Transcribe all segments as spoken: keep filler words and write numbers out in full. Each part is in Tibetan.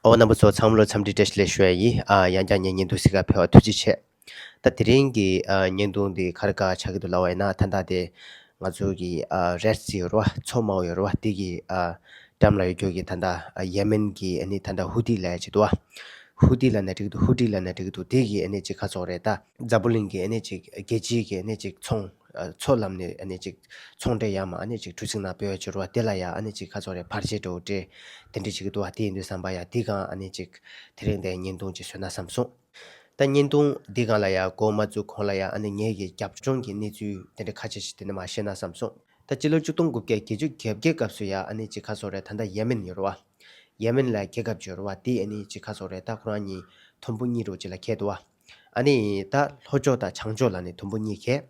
ཨོ་རྣམ་པ་ཚོ་ཚང་མ་ལ་འཚམས་འདྲི་བཀྲ་ཤིས་བདེ་ལེགས་ཞུ་ཡ་ཡིན། ཨ་ཡང་བསྐྱར་ངས་བརྙན་ཐུང་གཟིགས་ག་ཕེབས་པ་ཐུགས་རྗེ་ཆེ། ད་དེ་རིང་གི་ཨ་བརྙན་ཐུང་འདི་ག་རེ་ག་ཆགས་ཀྱི་འདུག་ལབ་པ་ཡིན་ན། ད་ལྟ་དེ་ང་ཚོ་གི་ཨ་རེཌ་སི་ཡོད་རེད་བ། མཚོ་དམར་པོ་ཡོད་རེད་བ། དེ་གི་ཨ་འགྲམ་ལ་ཡོད་རྒྱུ་གི་ད་ལྟ་ཨ་ཡེ་མེན་གི་ཨ་ནི་ད་ལྟ་ཧུ་ཏི་ལབ་ཡ་ཅིག་འདུག་བ། ཧུ་ཏི་ལབ་ན་འགྲིག་གི་འདུག་ཧུ་ཏི་ལབ་ན་འགྲིག་གི་འདུག་དེ་གི་ཨ་ནི་ཅིག་ག་ཟེར་དགོས་རེད། ད་འཛམ་བུ་གླིང་གི་ཨ་ནི་ཅིག་རྒྱལ་སྤྱིའི་གི་ཨ་ནི་ཅིག་ཚོང་ཨ་མཚོ་ལམ་ནས་ཨ་ནི་ཅིག་ཚོང་འབྲེལ་ཡར་མར་ཨ་ནི་ཅིག་གྲུ་གཟིངས་ནང་སྤོ་ཡ་ཅིག་ཡོད་རེད་བ། དེ་ལ་ཡ་ཨ་ནི་ཅིག་ག་ཟེར་དགོས་རེད། བར་ཆད་འདྲ་བོ་སྤྲད་དེ་འདྲ་ཅིག་འདུག་བ། དེ་ཡིན་དུས་ཙམ་པ་ཡ་འདི་སྒང་ཨ་ནི་ཅིག་དེ་རིང་འདི་བརྙན་ཐུང་ཅིག་བཟོས་ན་བསམ་སོང་། ད་བརྙན་ཐུང་འདི་སྒང་ལ་ཡ་འགོ་མ་བཙུགས་གོང་ལ་ཡ་ཨ་ནི་ངེད་ཀྱི་རྒྱབ་ལྗོངས་ཀྱི་གནས་ཚུལ་དེ་འདྲ་ཁ་ཤས་ཤིག་དེ་འདྲ་མར་བཤད་ན་བསམ་སོང་། ད་སྤྱི་ལོ་ཆིག་སྟོང་དགུ་བརྒྱ་བརྒྱད་ཅུ་གྱ་བརྒྱད་སྐབས་སུ་ཡ་ཨ་ནི་ཅིག་ག་ཟེར་དགོས་རེད། ད་ལྟ་ཡེ་མེན་ཡོད་རེད་བ། ཡེ་མེན་ལ་རྒྱལ་ཁབ་ཅིག་ཡོད་རེད་བ། དེ་ཨ་ནི་ཅིག་ག་ཟེར་དགོས་རེད། ད་ཁོ་རང་གཉིས་དུམ་བུ་གཉིས་འདྲ་བོ་ཅིག་ལ་འཁེལ་འདུག་བ། ཨ་ནི་ད་ལྷོ་ཕྱོགས་དང་བྱང་ཕྱོགས་ལ་ནི་དུམ་བུ་གཉིས་འཁེལ།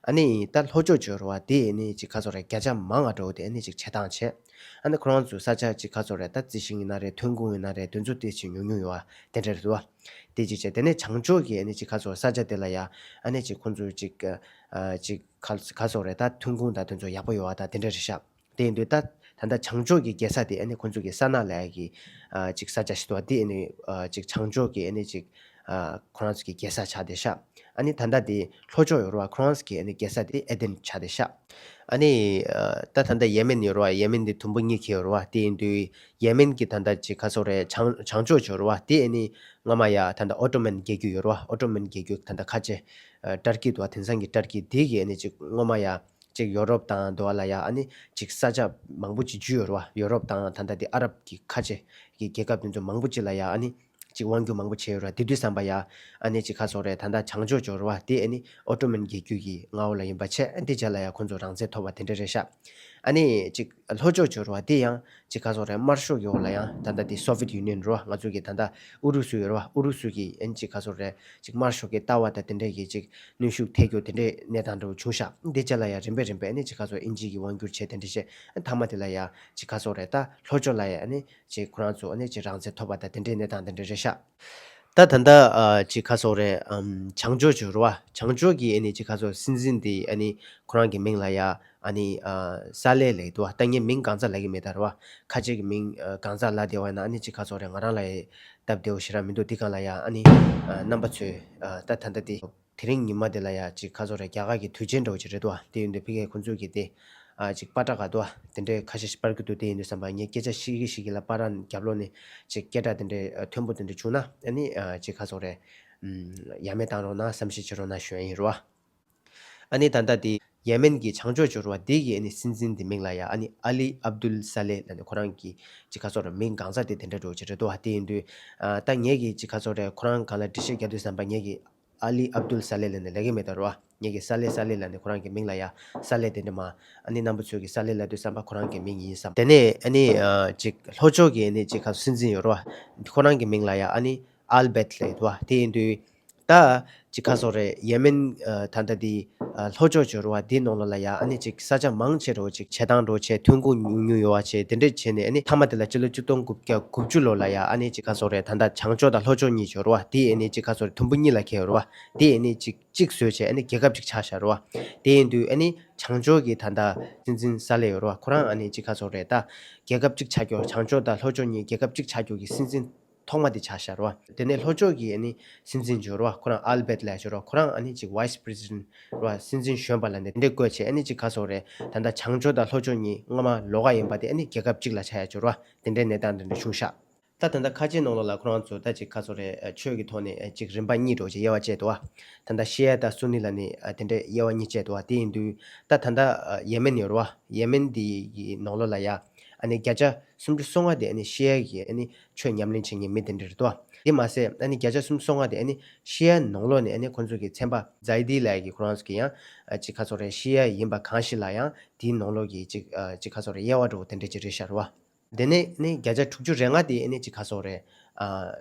ཨ་ནི་ད་ལྷོ་ཕྱོགས་ཅིག་ཡོད་རེད་བ། དེ་ཨ་ནི་ཅིག་ག་ཟེར་དགོས་རེད། བརྒྱ་ཆ་མང་བ་འདྲ་བོ་དེ་ཨ་ནི་ཅིག་བྱེ་ཐང་བྱས། ཨ་ནི་ཁོ་རང་ཚོའི་ས་ཆ་ཅིག་ག་ཟེར་དགོས་རེད། ད་རྩི་ཤིང་ཡིན་ན་རེད། ཐོན་ཁུངས་ཡིན་ན་རེད། དེ་ཚོ་དེ་ཅིག་ཉུང་ཉུང་ཡོད་བ་དེ་འདྲ་རེད་འདུག་བ། དེ་ཅིག་བྱས། དེ་ནས་བྱང་ཕྱོགས་ཀྱི་ཨ་ནི་ཅིག་ག་ཟེར་དགོས་རེད། ས་ཆ་དེ་ལ་ཡ་ཨ་ནི་ཅིག་ཁོང་ཚོའི་ཅིག་ཨ་ཅིག་ག་ག་ཟེར་དགོས་རེད། ད་ཐོན་ཁུངས་དང་དེ་ཚོ་ཡག་པོ་ཡོད་བ་དང་དེ་འདྲ་རེད་ཤག་དེ་ཡིན་དུས་ད་ད་ལྟ་བྱང་ཕྱོགས་ཀྱི་རྒྱལ་ས་དེ་ཨ་ནི་ཁོང་ཚོ་གི་ས་ན་ལབ་ཡ་གི་ཨ་ཅིག་ས་ཆ་ཞིག་འདུག་བ། དེ་ཨ་ནི་ཨ་ཅིག་བྱང་ཕྱོགས་ཀྱི་ཨ་ནི་ཅིག་ཨ་ཁོ་རང་ཚོ་གི་རྒྱལ་ས་ཆགས་བསྡད་ཤག་ཨ་ནི་ད་ལྟ་དེ་ལྷོ་ཕྱོགས་ཡོད་རེད་བ། ཁོ་རང་ཚོ་གི་ཨ་ནི་རྒྱལ་ས་དེ་ཨེ་དེན་ཆགས་བསྡད་ཤག་ཨ་ནི་ཨ་ད་ད་ལྟ་ཡེ་མེན་ཡོད་རེད་བ། ཡེ་མེན་དེ་དུམ་བུ་གཉིས་འཁེལ་ཡོད་རེད་བ། དེ་ཡིན་དུས་ཡེ་མེན་གྱི་ད་ལྟ་ཅིག་ག་ཟེར་དགོས་རེད། བྱང་བྱང་ཕྱོགས་ཡོད་རེད་བ། དེ་ཨ་ནི་སྔོན་མ་ཡ་ད་ལྟ་ཨོ་ཏོ་མན་རྒྱལ་རྒྱུད་ཡོད་རེད་བ། ཨོ་ཏོ་མན་རྒྱལ་རྒྱུད་ད་ལྟ་ཁ་ཆེ་ཨ་ཏར་ཀི་འདུག་བ། དེང་སང་གི་ཏར་ཀི་དེ་གི་ཨ་ནི་ཅིག་སྔོན་མ་ཡ་ཅིག་ཡོ་རོབ་དང་འདུག་བ་ལ་ཡ་ཨ་ནི་ཅིག་ས་ཆ་མང་པོ་ཅིག་འཇུས་ཡོད་རེད་བ། ཡོ་རོབ་དང་ད་ལྟ་དེ་ཨ་རབ་ཀྱི་ཁ་ཆེ་གི་རྒྱལ་ཁབ་དེ་ཚོ་མང་པོ་ཅིག་ལ་ཡ་ཨ་ནི་ཅིག་དབང་སྒྱུར་མང་པོ་བྱས་ཡོད་རེད་བ། དེ་དུས་ཙམ་པ་ཡ་ཨ་ནི་ཅིག་ག་ཟེར་དགོས་རེད། ད་ལྟ་བྱང་ཕྱོགས་ཡོད་རེད་བ། དེ་ཨ་ནི་ཨོ་ཏོ་མན་རྒྱལ་རྒྱུད་ཀྱི་མངའ་འོག་ལ་ཡིན་པ་བྱས། ཨ་དེ་རྗེས་ལ་ཡ་ཁོང་ཚོ་རང་བཙན་ཐོབ་པ་དེ་འདྲ་རེད་ཤག་ཨ་ནི་ཅིག་ལྷོ་ཕྱོགས་ཡོད་རེད་བ། དེ་ཡང་ཅིག་ག་ཟེར་དགོས་རེད། དམར་ཤོག་གི་འོག་ལ་ཡང་ད་ལྟ་དེ་སོ་ཝི་ཡེཊ་ཡུ་ནི་ཡན་རེད་བ། ང་ཚོ་གི་ད་ལྟ་ཨུ་རུ་སུ་ཡོད་རེད་བ། ཨུ་རུ་སུ་གི་ཨ་ནི་ཅིག་ག་ཟེར་དགོས་རེད། ཅིག་དམར་ཤོག་གི་ལྟ་བ་དང་དེ་འདྲ་གི་ཅིག་གནོན་ཤུགས་ཐེབས་རྒྱུ་དེ་འདྲའི་གནས་སྟངས་འདྲ་བོ་བྱུང་ཤག་དེ་རྗེས་ལ་ཡ་རིམ་པས་རིམ་པས་ཨ་ནི་ཅིག་ག་ཟེར་དགོས་རེད། དབྱིན་ཇི་གི་དབང་སྒྱུར་བྱས་དེ་འདྲ་བྱས། ཨ་མཐའ་མ་དེ་ལ་ཡ་ཅིག་ག་ཟེར་དགོས་རེད། ད་ལྷོ་ཕྱོགས་ལ་ཡ་ཨ་ནི་ཅིག་ཁོ་རང་ཚོ་ཨ་ནི་ཅིག་རང་བཙན་ཐོབ་པ་དང་དེ་འདྲའི་གནས་སྟངས་དེ་འདྲ་རེད་ཤག་ད་ད་ལྟ་ཨ་ཅིག་ག་ཟེར་དགོས་རེད། ཨམ་བྱང་ཕྱོགས་ཡོད་རེད་བ། བྱང་ཕྱོགས་ཀྱི་ཨ་ནི་ཅིག་ག་ཟེར་དགོས་རེད། སྲིད་འཛིན་དེ་ཨ་ནི་ཁོ་རང་གི་མིང་ལ་ཡ་ཨ་ནི་ཨ་ས་ལེ་ལབ་འདུག་བ། ད་ངས་མིང་གང་ཙམ་ལབ་ཀྱི་མེད་ད་རེད་བ། ཁ་ཆེ་གི་མིང་ཨ་གང་ཙམ་ལབ་བསྡད་པ་ཡིན་ན་ཨ་ནི་ཅིག་ག་ཟེར་དགོས་རེད། ང་རང་ལ་ཡ་སྟབས་བདེ་པོ་ཞེ་དྲག་མི་འདུག་དེ་སྒང་ལ་ཡ་ཨ་ནི་ཨ་རྣམ་པ་ཚོས་ཨ་ད་ད་ལྟ་དེ་དེ་རིང་ཉི་མ་དེ་ལ་ཡ་ཅིག་ག་ཟེར་དགོས་རེད། རྒྱ་གར་གྱི་དུས་ཆེན་འདྲ་བོ་ཅིག་རེད་འདུག་བ། དེ་ཡིན་དུས་ཕ་གིར་ཁོང་ཚོས་ཀྱི་དེ་ཨ་ཅིག་པ་ཏྲ་ག་འདུག་བ། དེ་འདྲའི་ཁ་ཤས་ཤིག་སྤར་གྱི་འདུག་དེ་ཡིན་དུས་ཙམ་པ་ངས་སྐད་ཆ་བཤད་ཀྱི་བཤད་ཀྱི་ལ་པ་ཏྲ་རྒྱབ་ལོགས་ནས་ཅིག་སྐད་གྲགས་དེ་འདྲའི་ཨ་མཐོན་པོ་དེ་འདྲ་བྱུང་ན་ཨ་ནི་ཨ་ཅིག་ག་ཟེར་དགོས་རེད། ཨམ་ཡ་མེད་བཏང་རོགས་གནང་། བསམ་ཤེས་བྱེད་རོགས་གནང་ཞུ་ཡ་ཡིན་རེད་བ། ཨ་ནི་ད་ལྟ་དེ་ཡེ་མེན་གྱི་བྱང་ཕྱོགས་ཡོད་རེད་བ། དེ་གི་ཨ་ནི་སྲིད་འཛིན་དེ་མིང་ལ་ཡ་ཨ་ནི་ཨ་ལི་ཨབ་དུལ་ས་ལེ་ལབ་ནས་ཁོ་རང་གི་ཅིག་ག་ཟེར་དགོས་རེད། མིང་གང་ཟག་དེ་དེ་འདྲ་འདྲ་བོ་ཅིག་རེད་འདུག་བ། དེ་ཡིན་དུས་ཨ་ད་ངས་ཀྱི་ཅིག་ག་ཟེར་དགོས་རེད། ཁོ་རང་སྒང་ལ་འགྲེལ་བཤད་རྒྱག་དུས་ཙམ་པ་ངས་ཀྱི་ཨ་ལི་ཨབ་དུལ་ས་ལེ་ལབ་ནས་ལབ་ཀྱི་མེད་ད་རེད་བ། ངས་ཀྱི་ས་ལེ་ས་ལེ་ལབ་ནས་ཁོ་རང་གི་མིང་ལ་ཡ་ས་ལེ་དེ་འདྲ་མ། ཨ་ནི་རྣམ་པ་ཚོས་ཀྱི་ས་ལེ་ལབ་དུས་ཙམ་པ་ཁོ་རང་གི་མིང་ཡིན་བསམ། དེ་ནས་ཨ་ནི་ཨ་ཅིག་ལྷོ་ཕྱོགས་ཀྱི་ཨ་ནི་ཅིག་ག་སྲིད་འཛིན་ཡོད་རེད་བ། ཁོ་རང་གི་མིང་ལ་ཡ་ཨ་ནི་ཨལ་བེད་ལབ་འདུག་བ། དེ་ཡིན་དུས་ད་ཅིག་ག་ཟེར་དགོས་རེད། ཡེ་མེན་ཨ་ད་ལྟ་དེ་ཨ་ལྷོ་ཕྱོགས་ཡོད་རེད་བ། དེའི་ནང་ལོགས་ལ་ཡ་ཨ་ནི་ཅིག་ས་ཆ་མང་ཆེ་རུ་ཅིག་བྱེ་ཐང་འདྲ་བོ་བྱས། ཐོན་ཁུངས་ཉུང་ཉུང་ཡོད་པ་བྱས། དེ་འདྲ་བྱས་ནས་ཨ་ནི་མཐའ་མ་དེ་ལ་སྤྱི་ལོ་ཆིག་སྟོང་དགུ་བརྒྱ་དགུ་བཅུ་ལོ་ལ་ཡ་ཨ་ནི་ཅིག་ག་ཟེར་དགོས་རེད། ད་ལྟ་བྱང་ཕྱོགས་དང་ལྷོ་ཕྱོགས་གཉིས་ཡོད་རེད་བ། དེ་ཨ་ནི་ཅིག་ག་ཟེར་དགོས་རེད། དུམ་བུ་གཉིས་ལ་འཁེལ་ཡོད་རེད་བ། དེ་ཨ་ནི་ཅིག་གཅིག་བཟོས་བྱས་ཨ་ནི་རྒྱལ་ཁབ་ཅིག་ཆགས་བཞག་རེད་བ། དེ་ཡིན་དུས་ཨ་ནི་བྱང་ཕྱོགས་ཀྱི་ད་ལྟ་སྲིད་འཛིན་ས་ལེ་ཡོད་རེད་བ། ཁོ་རང་ཨ་ནི་ཅིག་ག་ཟེར་དགོས་རེད། ད་རྒྱལ་ཁབ་ཅིག་ཆགས་རྒྱུ། བྱང་ཕྱོགས་དང་ལྷོ་ཕྱོགས་གཉིས་རྒྱལ་ཁབ་ཅིག་ཆགས་རྒྱུ་གི་སྲིད་འཛིན་ཐོག་མ་དེ་ཆགས་བཞག་རེད་བ། དེ་ནས་ལྷོ་ཕྱོགས་ཀྱི་ཨ་ནི་སྲིད་འཛིན་ཡོད་རེད་བ། ཁོ་རང་ཨལ་བེད་ལབ་ཡ་ཡོད་རེད་བ། ཁོ་རང་ཨ་ནི་ཅིག་vice president་རེད་བ། སྲིད་འཛིན་གཞོན་པ་ལབ་ནས་དེ་འདྲས་བསྐོས་བྱས། ཨ་ནི་ཅིག་ག་ཟེར་དགོས་རེད། ད་ལྟ་བྱང་ཕྱོགས་དང་ལྷོ་ཕྱོགས་གཉིས་སྔོན་མ་ལོགས་ཀ་ཡིན་པ་དེ་ཨ་ནི་རྒྱལ་ཁབ་གཅིག་ལ་ཆགས་ཡ་ཡོད་རེད་བ། དེ་འདྲའི་གནས་སྟངས་དེ་འདྲ་བྱུང་ཤག་ད་ད་ལྟ་ཁ་ཆེའི་ནང་ལོགས་ལ་ཁོ་རང་ཚོ་ད་ཅིག་ག་ཟེར་དགོས་རེད། ཆོས་ཀྱི་ཐོག་ནས་ཅིག་རིམ་པ་གཉིས་འདྲ་བོ་ཅིག་དབྱེ་བ་བཅད་འདུག་བ། ད་ལྟ་ཤི་ཡ་དང་སུ་ནི་ལབ་ནས་དེ་འདྲའི་དབྱེ་བ་གཉིས་བཅད་འདུག་བ། དེ་ཡིན་དུས་ད་ད་ལྟ་ཡེ་མེན་ཡོད་རེད་བ། ཡེ་མེན་འདི་གི་ནང་ལོགས་ལ་ཡ་ཨ་ནི་བརྒྱ་ཆ་སུམ་ཅུ་སོ་ལྔ་དེ་ཨ་ནི་ཤི་ཡ་གི་ཨ་ནི་ཆོས་ཉམས་ལེན་བྱེད་མཁན་མི་དེ་འདྲ་རེད་འདུག་བ། དེ་མ་ཟད་ཨ་ནི་བརྒྱ་ཆ་སུམ་ཅུ་སོ་ལྔ་དེ་ཨ་ནི་ཤི་ཡ་ནང་ལོགས་ནས་ཨ་ནི་ཁོང་ཚོ་གི་ཚན་པ་ཛའི་དི་ལབ་ཡ་གི་ཁོ་རང་ཚོ་གི་ཡང་ཅིག་ག་ཟེར་དགོས་རེད། ཤི་ཡ་ཡིན་པ་གང་ཞིག་ལ་ཡང་དེའི་ནང་ལོགས་ཀྱི་ཅིག་ཅིག་ག་ཟེར་དགོས་རེད། དབྱེ་བ་འདྲ་བོ་དེ་འདྲ་ཅིག་རེད་ཤག་རེད་བ། དེ་ནས་ནི་བརྒྱ་ཆ་དྲུག་ཅུ་རེ་ལྔ་དེ་ནི་ཅིག་ག་ཟེར་དགོས་རེད། ཨ་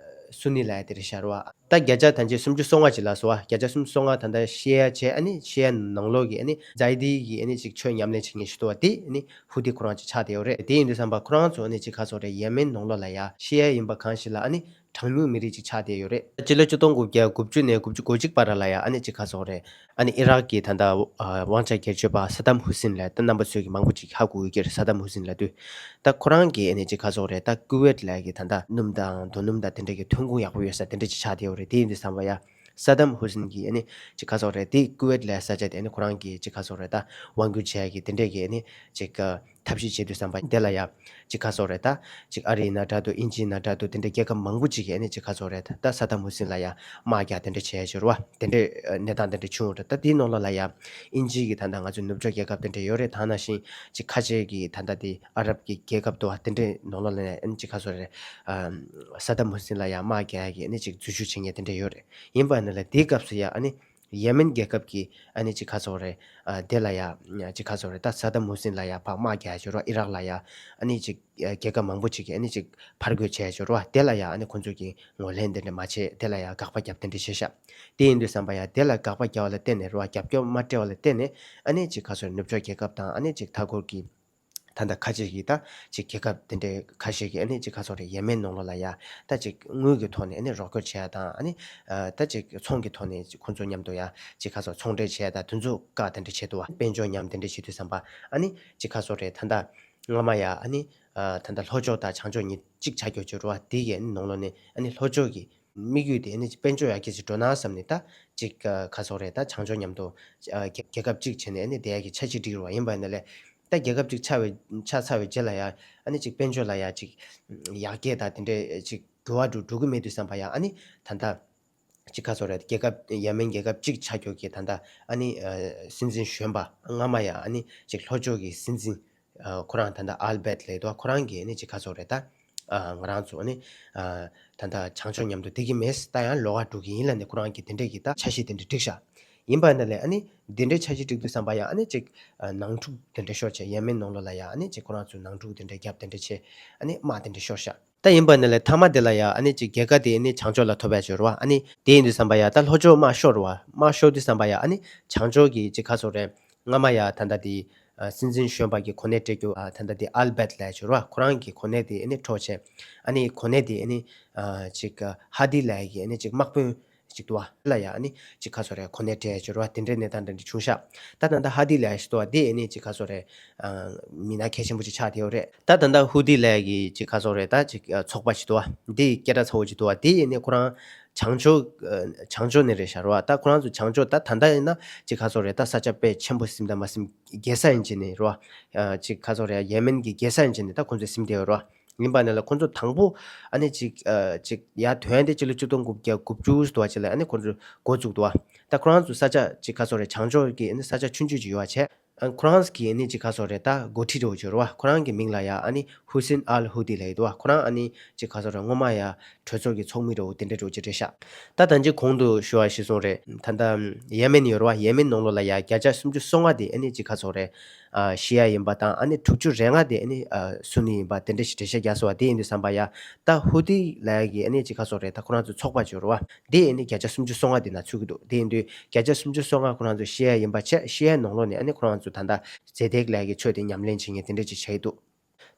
སུ་ནི་ལབ་ཡ་དེ་རེད་ཤག་རེད་བ། ད་བརྒྱ་ཆ་ཐམས་ཅད་སུམ་ཅུ་སོ་ལྔ་ཅིག་ལ་སོ་བ། བརྒྱ་ཆ་སུམ་ཅུ་སོ་ལྔ་ད་ལྟ་ཤི་ཡ་བྱས། ཨ་ནི་ཤི་ཡ་ནང་ལོགས་ཀྱི་ཨ་ནི་ཛའི་དི་གི་ཨ་ནི་ཅིག་ཆོས་ཉམས་ལེན་བྱེད་མཁན་ཞིག་འདུག་བ། དེ་ཨ་ནི་ཧུ་ཏི་ཁོ་རང་ཅིག་ཆགས་བསྡད་ཡོད་རེད། དེ་ཡིན་དུས་ཙམ་པ་ཁོ་རང་ཚོ་ཨ་ནི་ཅིག་ག་ཟེར་དགོས་རེད། ཡེ་མེན་ནང་ལོགས་ལ་ཡ་ཤི་ཡ་ཡིན་པ་གང་ཞིག་ལ་ཨ་ནི་ གྲངས་ཉུང་མི་རིགས་ཅིག་ཆགས་བསྡད་ཡོད་རེད། སྤྱི་ལོ་ཆིག་སྟོང་དགུ་བརྒྱ་དགུ་བཅུ་ནས་དགུ་བཅུ་གོ་གཅིག་བར་ལ་ཡ་ཨ་ནི་ཅིག་ག་ཟེར་དགོས་རེད། ཨ་ནི་ཨི་རག་གི་ད་ལྟ་ཨ་དབང་ཆ་སྒེར་གཅོད་པ་ས་དམ་ཧུ་སིན་ལབ་ད་རྣམ་པ་ཚོས་ཀྱི་མང་པོ་ཅིག་ཧ་གོ་ཡོད་ཀྱི་རེད། ས་དམ་ཧུ་སིན་ལབ་དུས། ད་ཁོ་རང་གིས་ཨ་ནི་ཅིག་ག་ཟེར་དགོས་རེད། ད་ཀུ་ཝེད་ལབ་ཀྱི་ད་ལྟ་སྣུམ་དང་རྡོ་སྣུམ་དང་དེ་འདྲ་གི་ཐོན་ཁུངས་ཡག་པོ་ཡོད་ས་དེ་འདྲ་ཅིག་ཆགས་བསྡད་ཡོད་རེད། དེ་ཡིན་དུས་ཙམ་པ་ཡ། ས་དམ་ཧུ་སིན་གྱིས་ཨ་ནི་ཅིག་ག་ཟེར་དགོས་རེད། དེ་ཀུ་ཝེད་ལབ་ས་ཆ་དེ་ཨ་ནི་ཁོ་རང་གིས་ཅིག་ག་ཟེར་དགོས་རེད། ད་དབང་སྒྱུར་བྱེད་ཡ་གི་དེ་འདྲས་ཀྱི་ཨ་ནི་ཅིག་ཨ་ཐབས་ཤེས་བྱེད་དུས་ཙམ་པ་དེ་ལ་ཡ་ཅིག་ག་ཟེར་དགོས་རེད། ད་ཅིག་ཨ་རི་ཡིན་ན་འདྲ་འདུག་དབྱིན་ཇི་ཡིན་ན་འདྲ་འདུག་དེ་འདྲས་རྒྱལ་ཁབ་མང་པོ་ཅིག་གིས་ཨ་ནི་ཅིག་ག་ཟེར་དགོས་རེད། ད་ས་དམ་ཧུ་སིན་ལ་ཡ་དམག་རྒྱག་དེ་འདྲས་བྱས་ཡོད་རེད་བ། དེ་འདྲས་གནས་སྟངས་དེ་འདྲས་བྱུང་ཡོད་རེད། ད་དེའི་ནང་ལོགས་ལ་ཡ་དབྱིན་ཇི་གི་ད་ལྟ་ང་ཚོའི་ནུབ་ཕྱོགས་རྒྱལ་ཁབ་དེ་འདྲས་ཡོད་རེད། ད་ནང་བཞིན་ཅིག་ཁ་ཆེ་གི་ད་ལྟ་དེ་ཨ་རབ་ཀྱི་རྒྱལ་ཁབ་འདུག་བ། དེ་འདྲས་ནང་ལོགས་ལ་ཡ་ཨ་ནི་ཅིག་ག་ཟེར་དགོས་རེད། ཨ་ས་དམ་ཧུ་སིན་ལ་ཡ་དམག་རྒྱག་ཡ་གི་ཨ་ནི་ཅིག་འཛུལ་ཞུགས་བྱེད་མཁན་དེ་འདྲས་ཡོད་རེད། ཡིན་པ་ཡིན་ན་ལས་དེའི་སྐབས་སུ་ཡ་ཨ་ནི་ཡེ་མེན་རྒྱལ་ཁབ་ཀྱི་ཨ་ནི་ཅིག་ག་ཟེར་དགོས་རེད། ཨ་དེ་ལ་ཡ་ཅིག་ག་ཟེར་དགོས་རེད། ད་ས་དམ་ཧུ་སིན་ལ་ཡ་ཕར་དམག་རྒྱག་ཡ་ཡོད་རེད་བ། ཨི་རག་ལ་ཡ་ཨ་ནི་ཅིག་རྒྱལ་ཁབ་མང་པོ་ཅིག་གིས་ཨ་ནི་ཅིག་ཕར་རྒོལ་བྱས་ཡོད་རེད་བ། དེ་ལ་ཡ་ཨ་ནི་ཁོང་ཚོ་གིས་ངོས་ལེན་དེ་འདྲ་མ་བྱས། དེ་ལ་ཡ་དགག་པ་བརྒྱབ་དེ་འདྲ་བྱས་ཤག་དེ་ཡིན་དུས་ཙམ་པ་ཡ་དེ་ལ་དགག་པ་བརྒྱབ་པ་ལ་བརྟེན་ནས་རེད་བ། རྒྱབ་སྐྱོར་མ་སྤྲད་པ་ལ་བརྟེན་ནས་ཨ་ནི་ཅིག་ག་ཟེར་དགོས་རེད། ནུབ་ཕྱོགས་རྒྱལ་ཁབ་དང་ཨ་ནི་ཅིག་མཐའ་འཁོར་གྱི་ད་ལྟ་ཁ་ཆེ་གི་ད་ཅིག་རྒྱལ་ཁབ་དེ་འདྲའི་ཁ་ཤས་ཀྱིས་ཨ་ནི་ཅིག་ག་ཟེར་དགོས་རེད། ཡེ་མེན་ནང་ལོགས་ལ་ཡ་ད་ཅིག་དངུལ་གྱི་ཐོག་ནས་ཨ་ནི་རོགས་སྐྱོར་བྱེད་ཡ་དང་། ཨ་ནི་ཨ་ད་ཅིག་ཚོང་གི་ཐོག་ནས་ཅིག་ཁོང་ཚོ་མཉམ་དུ་ཡ་ཅིག་ག་ཟེར་དགོས་རེད། ཚོང་འབྲེལ་བྱེད་ཡ་ད་དེ་ཚོ་བཀག་དེ་འདྲ་བྱས་འདུག་བ། དཔལ་འབྱོར་ཉམས་དེ་འདྲ་བྱེད་དུས་ཙམ་པ་ཨ་ནི་ཅིག་ག་ཟེར་དགོས་རེད། ད་ལྟ་སྔ་མ་ཡ་ཨ་ནི་ཨ་ད་ལྟ་ལྷོ་ཕྱོགས་དང་བྱང་ཕྱོགས་གཉིས་གཅིག་ཆགས་ཀྱི་ཡོད་ཅེས་རེད་བ། དེ་གའི་ནང་ལོགས་ནས་ཨ་ནི་ལྷོ་ཕྱོགས་ཀྱི་དམིགས་ཡུལ་དེ་ཨ་ནི་དཔལ་འབྱོར་ཡར་རྒྱས་ཅིག་འགྲོ་ན་བསམ་ནས་ད་ཅིག་ག་ཟེར་དགོས་རེད། ད་བྱང་ཕྱོགས་མཉམ་དུ་ཨ་རྒྱལ་རྒྱལ་ཁབ་གཅིག་བྱས་ནས་ཨ་ནི་བསྡད་ཡ་གི་འཆར་གཞི་སྒྲིག་རེད་བ། ཡིན་པ་ཡིན་ན་ལས་ད་རྒྱལ་ཁབ་གཅིག་ཆགས་པའི་ཆགས་ཚར་བའི་རྗེས་ལ་ཡ་ཨ་ནི་ཅིག་དཔལ་འབྱོར་ལ་ཡ་ཅིག་ཡར་རྒྱས་དང་དེ་འདྲའི་ཅིག་འགྱུར་བ་འགྲོ་འགྲོ་གི་མེད་དུས་ཙམ་པ་ཡ་ཨ་ནི་ད་ལྟ་ཅིག་ག་ཟེར་དགོས་རེད། རྒྱལ་ཁབ་ཡེ་མེན་རྒྱལ་ཁབ་གཅིག་ཆགས་ཀྱོག་གི་ད་ལྟ་ཨ་ནི་ཨ་སྲིད་འཛིན་གཞོན་པ་སྔ་མ་ཡ་ཨ་ནི་ཅིག་ལྷོ་ཕྱོགས་ཀྱི་སྲིད་འཛིན་ཨ་ཁོ་རང་ད་ལྟ་ཨལ་བེད་ལབ་འདུག་ཁོ་རང་གིས་ཨ་ནི་ཅིག་ག་ཟེར་དགོས་རེད། ད་ཨ་ང་རང་ཚོ་ཨ་ནི་ཨ་ད་ལྟ་བྱང་ཕྱོགས་མཉམ་དུ་བསྡད་ཀྱི་མེད། ད་ཡང་ལོགས་ཀ་འགྲོ་གི་ཡིན་ལབ་ནས་ཁོ་རང་གིས་དེ་འདྲས་ཀྱི་ད་འཆར་གཞི་དེ་འདྲས་བསྒྲིགས་ཤག་ཡིན་པ་ཡིན་ན་ལས་ཨ་ནི་དེ་འདྲའི་འཆར་གཞི་བསྒྲིགས་དུས་ཙམ་པ་ཡ་ཨ་ནི་ཅིག་ཨ་ནང་འཁྲུག་དེ་འདྲ་ཤོར་བྱས། ཡེ་མེན་ནང་ལོགས་ལ་ཡ་ཨ་ནི་ཅིག་ཁོ་རང་ཚོས་ནང་འཁྲུག་དེ་འདྲ་བརྒྱབ་དེ་འདྲ་བྱས། ཨ་ནི་དམག་དེ་འདྲ་ཤོར་ཤག་ད་ཡིན་པ་ཡིན་ན་ལས་མཐའ་མ་དེ་ལ་ཡ་ཨ་ནི་ཅིག་རྒྱལ་ཁ་དེ་ཨ་ནི་བྱང་ཕྱོགས་ལ་ཐོབ་ཡ་ཅིག་རེད་བ། ཨ་ནི་དེ་ཡིན་དུས་ཙམ་པ་ཡ་ད་ལྷོ་ཕྱོགས་དམག་ཤོར་རེད་བ། དམག་ཤོར་དུས་ཙམ་པ་ཡ་ཨ་ནི་བྱང་ཕྱོགས་ཀྱི་ཅིག་ག་ཟེར་དགོས་རེད། སྔ་མ་ཡ་ད་ལྟ་དེ་ཨ་སྲིད་འཛིན་གཞོན་པ་གི་གོ་གནས་སྤྲད་རྒྱུ་ཨ་ད་ལྟ་དེ་ཨལ་བེད་ལབ་ཡ་ཅིག་རེད་བ། ཁོ་རང་གི་གོ་གནས་དེ་ཨ་ནི་འཕྲོག་བྱས། ཨ་ནི་གོ་གནས་དེ་ཨ་ནི་ཨ་ཅིག་ཧ་དི་ལབ་ཡ་གི་ཨ་ནི་ཅིག་དམག་དཔོན་ཅིག་འདུག་བ། ལ་ཡ་ཨ་ནི་ཅིག་ག་ཟེར་དགོས་རེད། གོ་གནས་སྤྲད་ཡ་ཅིག་རེད་བ། དེ་འདྲའི་གནས་སྟངས་འདྲ་འདྲ་བྱུང་ཤག་ད་ད་ལྟ་ཧ་དི་ལབ་ཡ་ཞིག་འདུག་བ། དེ་ཨ་ནི་ཅིག་ག་ཟེར་དགོས་རེད། ཨ་མི་སྣ་གལ་ཆེན་པོ་ཅིག་ཆགས་བསྡད་ཡོད་རེད། ད་ད་ལྟ་ཧུ་དི་ལབ་ཡ་གི་ཅིག་ག་ཟེར་དགོས་རེད། ད་ཅིག་ཨ་ཚོགས་པ་ཞིག་འདུག་བ། འདི་སྐད་གྲགས་ཚ་བོ་ཅིག་འདུག་བ། དེ་ཨ་ནི་ཁོ་རང་བྱང་ཕྱོགས་ཨ་བྱང་ཕྱོགས་ནས་རེད་ཤག་རེད་བ། ད་ཁོ་རང་ཚོ་བྱང་ཕྱོགས་ད་ད་ལྟ་ཡིན་ན་ཅིག་ག་ཟེར་དགོས་རེད། ད་ས་ཆ་དཔེ་ཆེན་པོ་ཟིན་དང་མ་ཟིན་རྒྱལ་ས་ཡིན་བྱས་ནས་རེད་བ། ཨ་ཅིག་ག་ཟེར་དགོས་རེད། ཡེ་མེན་གྱི་རྒྱལ་ས་ཡིན་བྱས་ནས་ད་ཁོང་ཚོས་ཟིན་བསྡད་ཡོད་རེད་བ། ཡིན་པ་ཡིན་ན་ལས་ཁོང་ཚོ་དང་པོ་ཨ་ནི་ཅིག་ཨ་ཅིག་ཡར་ཐོན་ཏེ་སྤྱི་ལོ་ཆིག་སྟོང་དགུ་བརྒྱ་དགུ་བཅུ་ཙམ་ཅིག་ལ་ཨ་ནི་ཁོང་ཚོ་འགོ་བཙུགས་འདུག་བ། ད་ཁོ་རང་ཚོ་ས་ཆ་ཅིག་ག་ཟེར་དགོས་རེད། བྱང་ཕྱོགས་ཀྱི་ཨ་ནི་ས་ཆ་ཆུང་ཆུང་ཅིག་ཡོད་པ་བྱས། ཨ་ཁོ་རང་གི་ཨ་ནི་ཅིག་ག་ཟེར་དགོས་རེད། ད་འགོ་ཁྲིད་འདྲ་བོ་ཅིག་ཡོད་རེད་བ། ཁོ་རང་གི་མིང་ལ་ཡ་ཨ་ནི་ཧུ་སིན་ཨལ་ཧུ་དི་ལབ་ཡོད་འདུག་བ། ཁོ་རང་ཨ་ནི་ཅིག་ག་ཟེར་དགོས་རེད། སྔོན་མ་ཡ་གྲོས་ཚོགས་ཀྱི་ཚོགས་མི་འདྲ་བོ་དེ་འདྲ་འདྲ་བོ་ཅིག་རེད་ཤག་ད་ད་ཅི་གོང་དུ་ཞུ་བ་ཞིག་སོང་རེད། ད་ལྟ་ཡེ་མེན་ཡོད་རེད་བ། ཡེ་མེན་ནང་ལོགས་ལ་ཡ་བརྒྱ་ཆ་སུམ་ཅུ་སོ་ལྔ་དེ་ཨ་ནི་ཅིག་ག་ཟེར་དགོས་རེད། ཨ་ཤི་ཡ་ཡིན་པ་དང་། ཨ་ནི་དྲུག་ཅུ་རེ་ལྔ་དེ་ཨ་ནི་ཨ་སུ་ནི་ཡིན་པ་དེ་འདྲ་ཞིག་འགྲེལ་བཤད་རྒྱག་སོང་བ། དེ་ཡིན་དུས་ཙམ་པ་ཡ་ད་ཧུ་དི་ལབ་ཡ་གི་ཨ་ནི་ཅིག་ག་ཟེར་དགོས་རེད། ད་ཁོ་རང་ཚོ་ཚོགས་པ་ཅིག་ཡོད་རེད་བ། དེ་ཨ་ནི་བརྒྱ་ཆ་སུམ་ཅུ་སོ་ལྔ་དེ་ནང་ཚུད་ཀྱི་འདུག་དེ་ཡིན་དུས་བརྒྱ་ཆ་སུམ་ཅུ་སོ་ལྔ་ཁོ་རང་ཚོ་ཤི་ཡ་ཡིན་པ་བྱས། ཤི་ཡའི་ནང་ལོགས་ནས་ཨ་ནི་ཁོ་རང་ཚོ་ད་ལྟ་ཛེ་དེག་ལབ་ཡ་གི་ཆོས་དེ་ཉམས་ལེན་བྱེད་མཁན་དེ་འདྲ་ཅིག་བྱས་ཡོད་འདུག་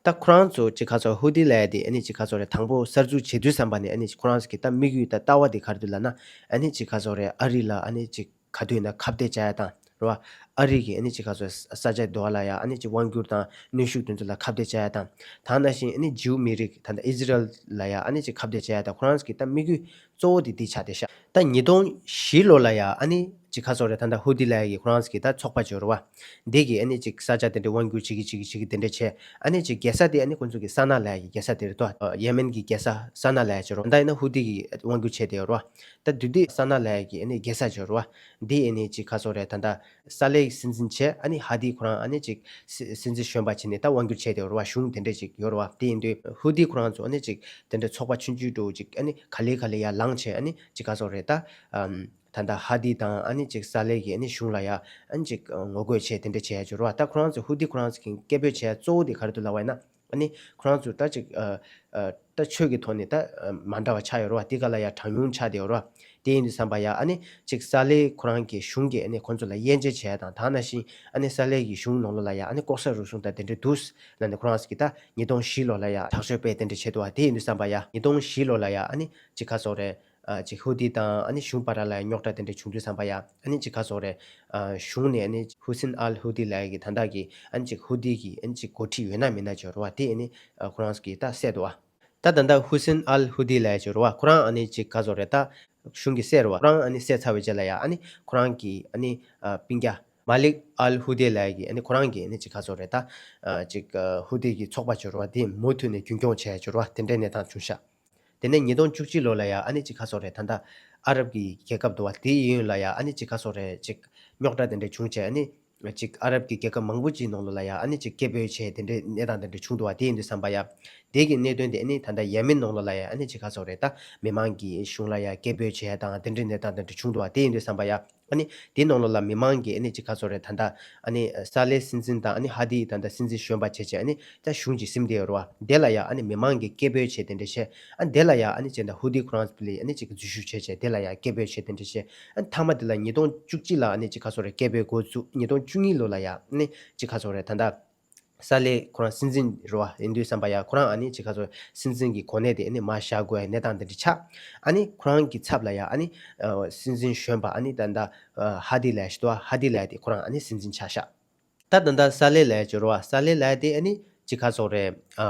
ད་ཁོ་རང་ཚོ་ཅིག་ག་ཟེར་དགོས་རེད། ཧུ་དི་ལབ་ཡ་དེ་ཨ་ནི་ཅིག་ག་ཟེར་དགོས་རེད། དང་པོ་གསར་འཛུགས་བྱེད་དུས་ཙམ་པ་ནས་ཨ་ནི་ཅིག་ཁོ་རང་ཚོ་གི་ད་དམིགས་ཡུལ་ད་ལྟ་བ་དེ་ག་རེ་འདུག་ལབ་ན། ཨ་ནི་ཅིག་ག་ཟེར་དགོས་རེད། ཨ་རི་ལ་ཨ་ནི་ཅིག་ག་དུས་ན་ཁ་གཏད་བཅག་ཡ་དང་རེད་བ། ཨ་རི་གི་ཨ་ནི་ཅིག་ག་ཟེར་དགོས་རེད། ས་ཆ་དེ་བ་ལ་ཡ་ཨ་ནི་ཅིག་དབང་སྒྱུར་དང་གནོན་ཤུགས་དེ་ཚོ་ལ་ཁ་གཏད་བཅག་ཡ་དང་། ད་ནང་བཞིན་ཨ་ནི་ཇིའུ་མི་རིགས་ད་ལྟ་ཨི་ཟི་རལ་ལ་ཡ་ཨ་ནི་ཅིག་ཁ་གཏད་བཅག་ཡ་དང་། ཁོ་རང་ཚོ་གི་ད་དམིགས་ཡུལ་གཙོ་བོ་དེ་འདི་ཆགས་བསྡད་ཤག་ད་ཉིས་སྟོང་བཞི་ལོ་ལ་ཡ་ཨ་ནི་ཅིག་ག་ཟེར་དགོས་རེད། ད་ལྟ་ཧུ་དི་ལབ་ཡ་གི་ཁོ་རང་ཚོ་གི་ད་ཚོགས་པ་ཅིག་ཡོད་རེད་བ། འདི་གིས་ཨ་ནི་ཅིག་ས་ཆ་དེ་འདྲའི་དབང་སྒྱུར་བྱེད་ཀྱི་བྱེད་ཀྱི་བྱེད་ཀྱི་དེ་འདྲ་བྱས། ཨ་ནི་ཅིག་རྒྱལ་ས་དེ་ཨ་ནི་ཁོང་ཚོ་གི་ས་ན་ལབ་ཡ་གི་རྒྱལ་ས་དེ་རེད་དོ། ཡེ་མེན་གྱི་རྒྱལ་ས་ས་ན་ལབ་ཡ་ཅིག་ཡོད་རེད་བ། ད་ཡིན་ན་ཧུ་དི་གིས་དབང་སྒྱུར་བྱས་བསྡད་ཡོད་རེད་བ། ད་དེ་དུས་ས་ན་ལབ་ཡ་གི་ཨ་ནི་རྒྱལ་ས་ཅིག་ཡོད་རེད་བ། འདི་ཨ་ནི་ཅིག་ག་ཟེར་དགོས་རེད། ད་ལྟ་ས་ལའི་སྲིད་འཛིན་བྱས། ཨ་ནི་ཧ་དི་ཁོ་རང་ཨ་ནི་ཅིག་སྲིད་སྲིད་འཛིན་གཞོན་པ་བྱས་ནས་ད་དབང་སྒྱུར་བྱས་བསྡད་ཡོད་རེད་བ། གཞུང་དེ་འདྲ་ཅིག་ཡོད་རེད་བ། དེ་ཡིན་དུས་ཧུ་དི་ཁོ་རང་ཚོ་ཨ་ནི་ཅིག་དེ་འདྲ་ཚོགས་པ་ཆུང་ཆུང་འདྲ་བོ་ཅིག་ཨ་ནི་ག་ལེ་ག་ལེ་ཡར་ལངས་བྱས། ཨ་ནི་ཅིག་ག་ཟེར་དགོས་རེད། ད་ཨམ། ད་ལྟ་ཧ་དི་དང་ཨ་ནི་ཅིག་ས་ལའི་གི་ཨ་ནི་གཞུང་ལ་ཡ་ཨ་ནི་ཅིག་ངོ་རྒོལ་བྱས་དེ་འདྲ་བྱས་ཡ་ཅིག་ཡོད་རེད་བ། ད་ཁོ་རང་ཚོ་ཧུ་དི་ཁོ་རང་ཚོ་གི་སྐད་འབོད་བྱས་ཡ་གཙོ་བོ་དེ་ག་རེ་འདུག་ལབ་པ་ཡིན་ན། ཨ་ནི་ཁོ་རང་ཚོ་ད་ཅིག་ཨ་ཨ་ད་ཆོས་ཀྱི་ཐོག་ནས་ད་ཨ་མ་འདྲ་བ་ཆགས་ཡོད་རེད་བ། དེ་ག་ལ་ཡ་གྲངས་ཉུང་ཆགས་བསྡད་ཡོད་རེད་བ། དེ་ཡིན་དུས་ཙམ་པ་ཡ་ཨ་ནི་ཅིག་ས་ལེ་ཁོ་རང་གི་གཞུང་གིས་ཨ་ནི་ཁོ་ཚོ་ལ་དབྱེ་འབྱེད་བྱས་དང་། དེ་ནང་བཞིན་ཨ་ནི་ས་ལེ་གི་གཞུང་ནང་ལོགས་ལ་ཡ་ཨ་ནི་ལྐོག་ཟ་རུལ་སུངས་དང་དེ་འདྲ་འདུག་ལབ་ནས་ཁོ་རང་ཚོ་གིས་ད་ཉིས་སྟོང་བཞི་ལོ་ལ་ཡ་ཐག་གཅོད་སྤེལ་དེ་འདྲ་བྱས་འདུག་བ། དེ་ཡིན་དུས་ཙམ་པ་ཡ་ཉིས་སྟོང་བཞི་ལོ་ལ་ཡ་ཨ་ནི་ཅིག་ག་ཟེར་དགོས་རེད། ཨ་ཅིག་ཧུ་ཏི་དང་ཨ་ནི་གཞུང་བར་ལ་རྙོག་དྲ་དེ་འདྲ་བྱུང་དུས་ཙམ་པ་ཡ་ཨ་ནི་ཅིག་ག་ཟེར་དགོས་རེད། ཨ་གཞུང་ནས་ཨ་ནི་ཧུ་སིན་ཨལ་ཧུ་ཏི་ལབ་ཡ་གི་ད་ལྟ་གི་ཨ་ནི་ཅིག་ཧུ་ཏི་གི་ཨ་ནི་ཅིག་འགོ་ཁྲིད་ཡོད་ན་མེད་ན་ཅིག་ཡོད་རེད་བ། དེ་ཨ་ནི་ཨ་ཁོ་རང་ཚོ་གིས་ད་བསད་འདུག་བ། ད་ད་ལྟ་ཧུ་སིན་ཨལ་ཧུ་ཏི་ལབ་ཡ་ཅིག་ཡོད་རེད་བ། ཁོ་རང་ཨ་ནི་ཅིག་ག་ཟེར་དགོས་རེད། ད་གཞུང་གིས་བསད་རེད་བ། ཁོ་རང་ཨ་ནི་བསད་ཚར་བའི་རྗེས་ལ་ཡ་ཨ་ནི་ཁོ་རང་གི་ཨ་ནི་ཨ་སྤུན་ཀྱག་མ་ལིག་ཨལ་ཧུ་ཏི་ལབ་ཡ་གི་ཨ་ནི་ཁོ་རང་གི་ཨ་ནི་ཅིག་ག་ཟེར་དགོས་རེད། ད་ཨ་ཅིག་ཨ་ཧུ་ཏི་གི་ཚོགས་པ་ཅིག་ཡོད་རེད་བ། དེ་མུ་མཐུད་ནས་རྒྱུན་སྐྱོང་བྱས་ཡ་ཅིག་ཡོད་རེད་བ། དེ་འདྲའི་གནས་སྟངས་བྱུང་ཤག། དེ་ནས་ཉིས་སྟོང་བཅུ་གཅིག་ལོ་ལ་ཡ་ཨ་ནི་ཅིག་ག་ཟེར་དགོས་རེད། ད་ལྟ་ཨ་རབ་ཀྱི་རྒྱལ་ཁབ་འདུག་བ། དེའི་ཡུན་ལ་ཡ་ཨ་ནི་ཅིག་ག་ཟེར་དགོས་རེད། ཅིག་རྙོག་དྲ་དེ་འདྲ་བྱུང་བྱས། ཨ་ནི་ཅིག་ཨ་རབ་ཀྱི་རྒྱལ་ཁབ་མང་པོ་ཅིག་ནང་ལོགས་ལ་ཡ་ཨ་ནི་ཅིག་སྐད་འབོད་བྱས་དེ་འདྲའི་གནས་སྟངས་དེ་འདྲ་བྱུང་འདུག་བ། དེ་ཡིན་དུས་ཙམ་པ་ཡ་དེ་གི་གནད་དོན་དེ་ཨ་ནི་ད་ལྟ་ཡེ་མེན་ནང་ལོགས་ལ་ཡ་ཨ་ནི་ཅིག་ག་ཟེར་དགོས་རེད། ད་མི་མང་གིས་གཞུང་ལ་ཡ་སྐད་འབོད་བྱས་དང་དེ་འདྲའི་གནས་སྟངས་དེ་འདྲ་བྱུང་འདུག་བ། དེ་ཡིན་དུས་ཙམ་པ་ཡ་ཨ་ནི་དེའི་ནང་ལོགས་ལ་མི་མང་གིས་ཨ་ནི་ཅིག་ག་ཟེར་དགོས་རེད། ད་ལྟ་ཨ་ནི་ས་ལེ་སྲིད་འཛིན་དང་ཨ་ནི་ཧ་དི་ད་ལྟ་སྲིད་འཛིན་གཞོན་པ་བྱས་བྱས་ཨ་ནི་ད་གཞུང་ཅིག་ཟིན་བསྡད་ཡོད་རེད་བ། དེ་ལ་ཡ་ཨ་ནི་མི་མང་གིས་སྐད་འབོད་བྱས་དེ་འདྲ་བྱས། ཨ་དེ་ལ་ཡ་ཨ་ནི་ཅིག་ད་ཧུ་ཏི་ཁོ་རང་ཚོ་ལ་ཨ་ནི་ཅིག་འཛུལ་ཞུགས་བྱས་བྱས་དེ་ལ་ཡ་སྐད་འབོད་བྱས་དེ་འདྲ་བྱས། ཨ་ནི་མཐའ་མ་དེ་ལ་ཉིས་སྟོང་བཅུ་གཅིག་ལ་ཨ་ནི་ཅིག་ག་ཟེར་དགོས་རེད། སྐད་འབོད་འགོ་བཙུགས། ཉིས་སྟོང་བཅུ་གཉིས་ལོ་ལ་ཡ་ཨ་ནི་ཅིག་ག་ཟེར་དགོས་རེད། ད་ལྟ་ས་ལེ་ཁོ་རང་སྲིད་འཛིན་རེད་བ། ཡིན་དུས་ཙམ་པ་ཡ་ཁོ་རང་ཨ་ནི་ཅིག་ག་ཟེར་སྲིད་འཛིན་གྱི་གོ་གནས་དེ་ཨ་ནི་མར་བཞག་དགོས་ཡ་གནས་སྟངས་དེ་འདྲ་ཆགས། ཨ་ནི་ཁོ་རང་གི་ཚབ་ལ་ཡ་ཨ་ནི་ཨ་སྲིད་འཛིན་གཞོན་པ་ཨ་ནི་ད་ལྟ་ཨ་ཧ་དི་ལབ་ཡ་ཞིག་འདུག་བ། ཧ་དི་ལབ་ཡ་དེ་ཁོ་རང་ཨ་ནི་སྲིད་འཛིན་ཆགས་ཤག། ད་ད་ལྟ་ས་ལེ་ལབ་ཡ་ཅིག་ཡོད་རེད་བ། ས་ལེ་ལབ་ཡ་དེ་ཨ་ནི་ཅིག་ག་ཟེར་དགོས་རེད། ཨ་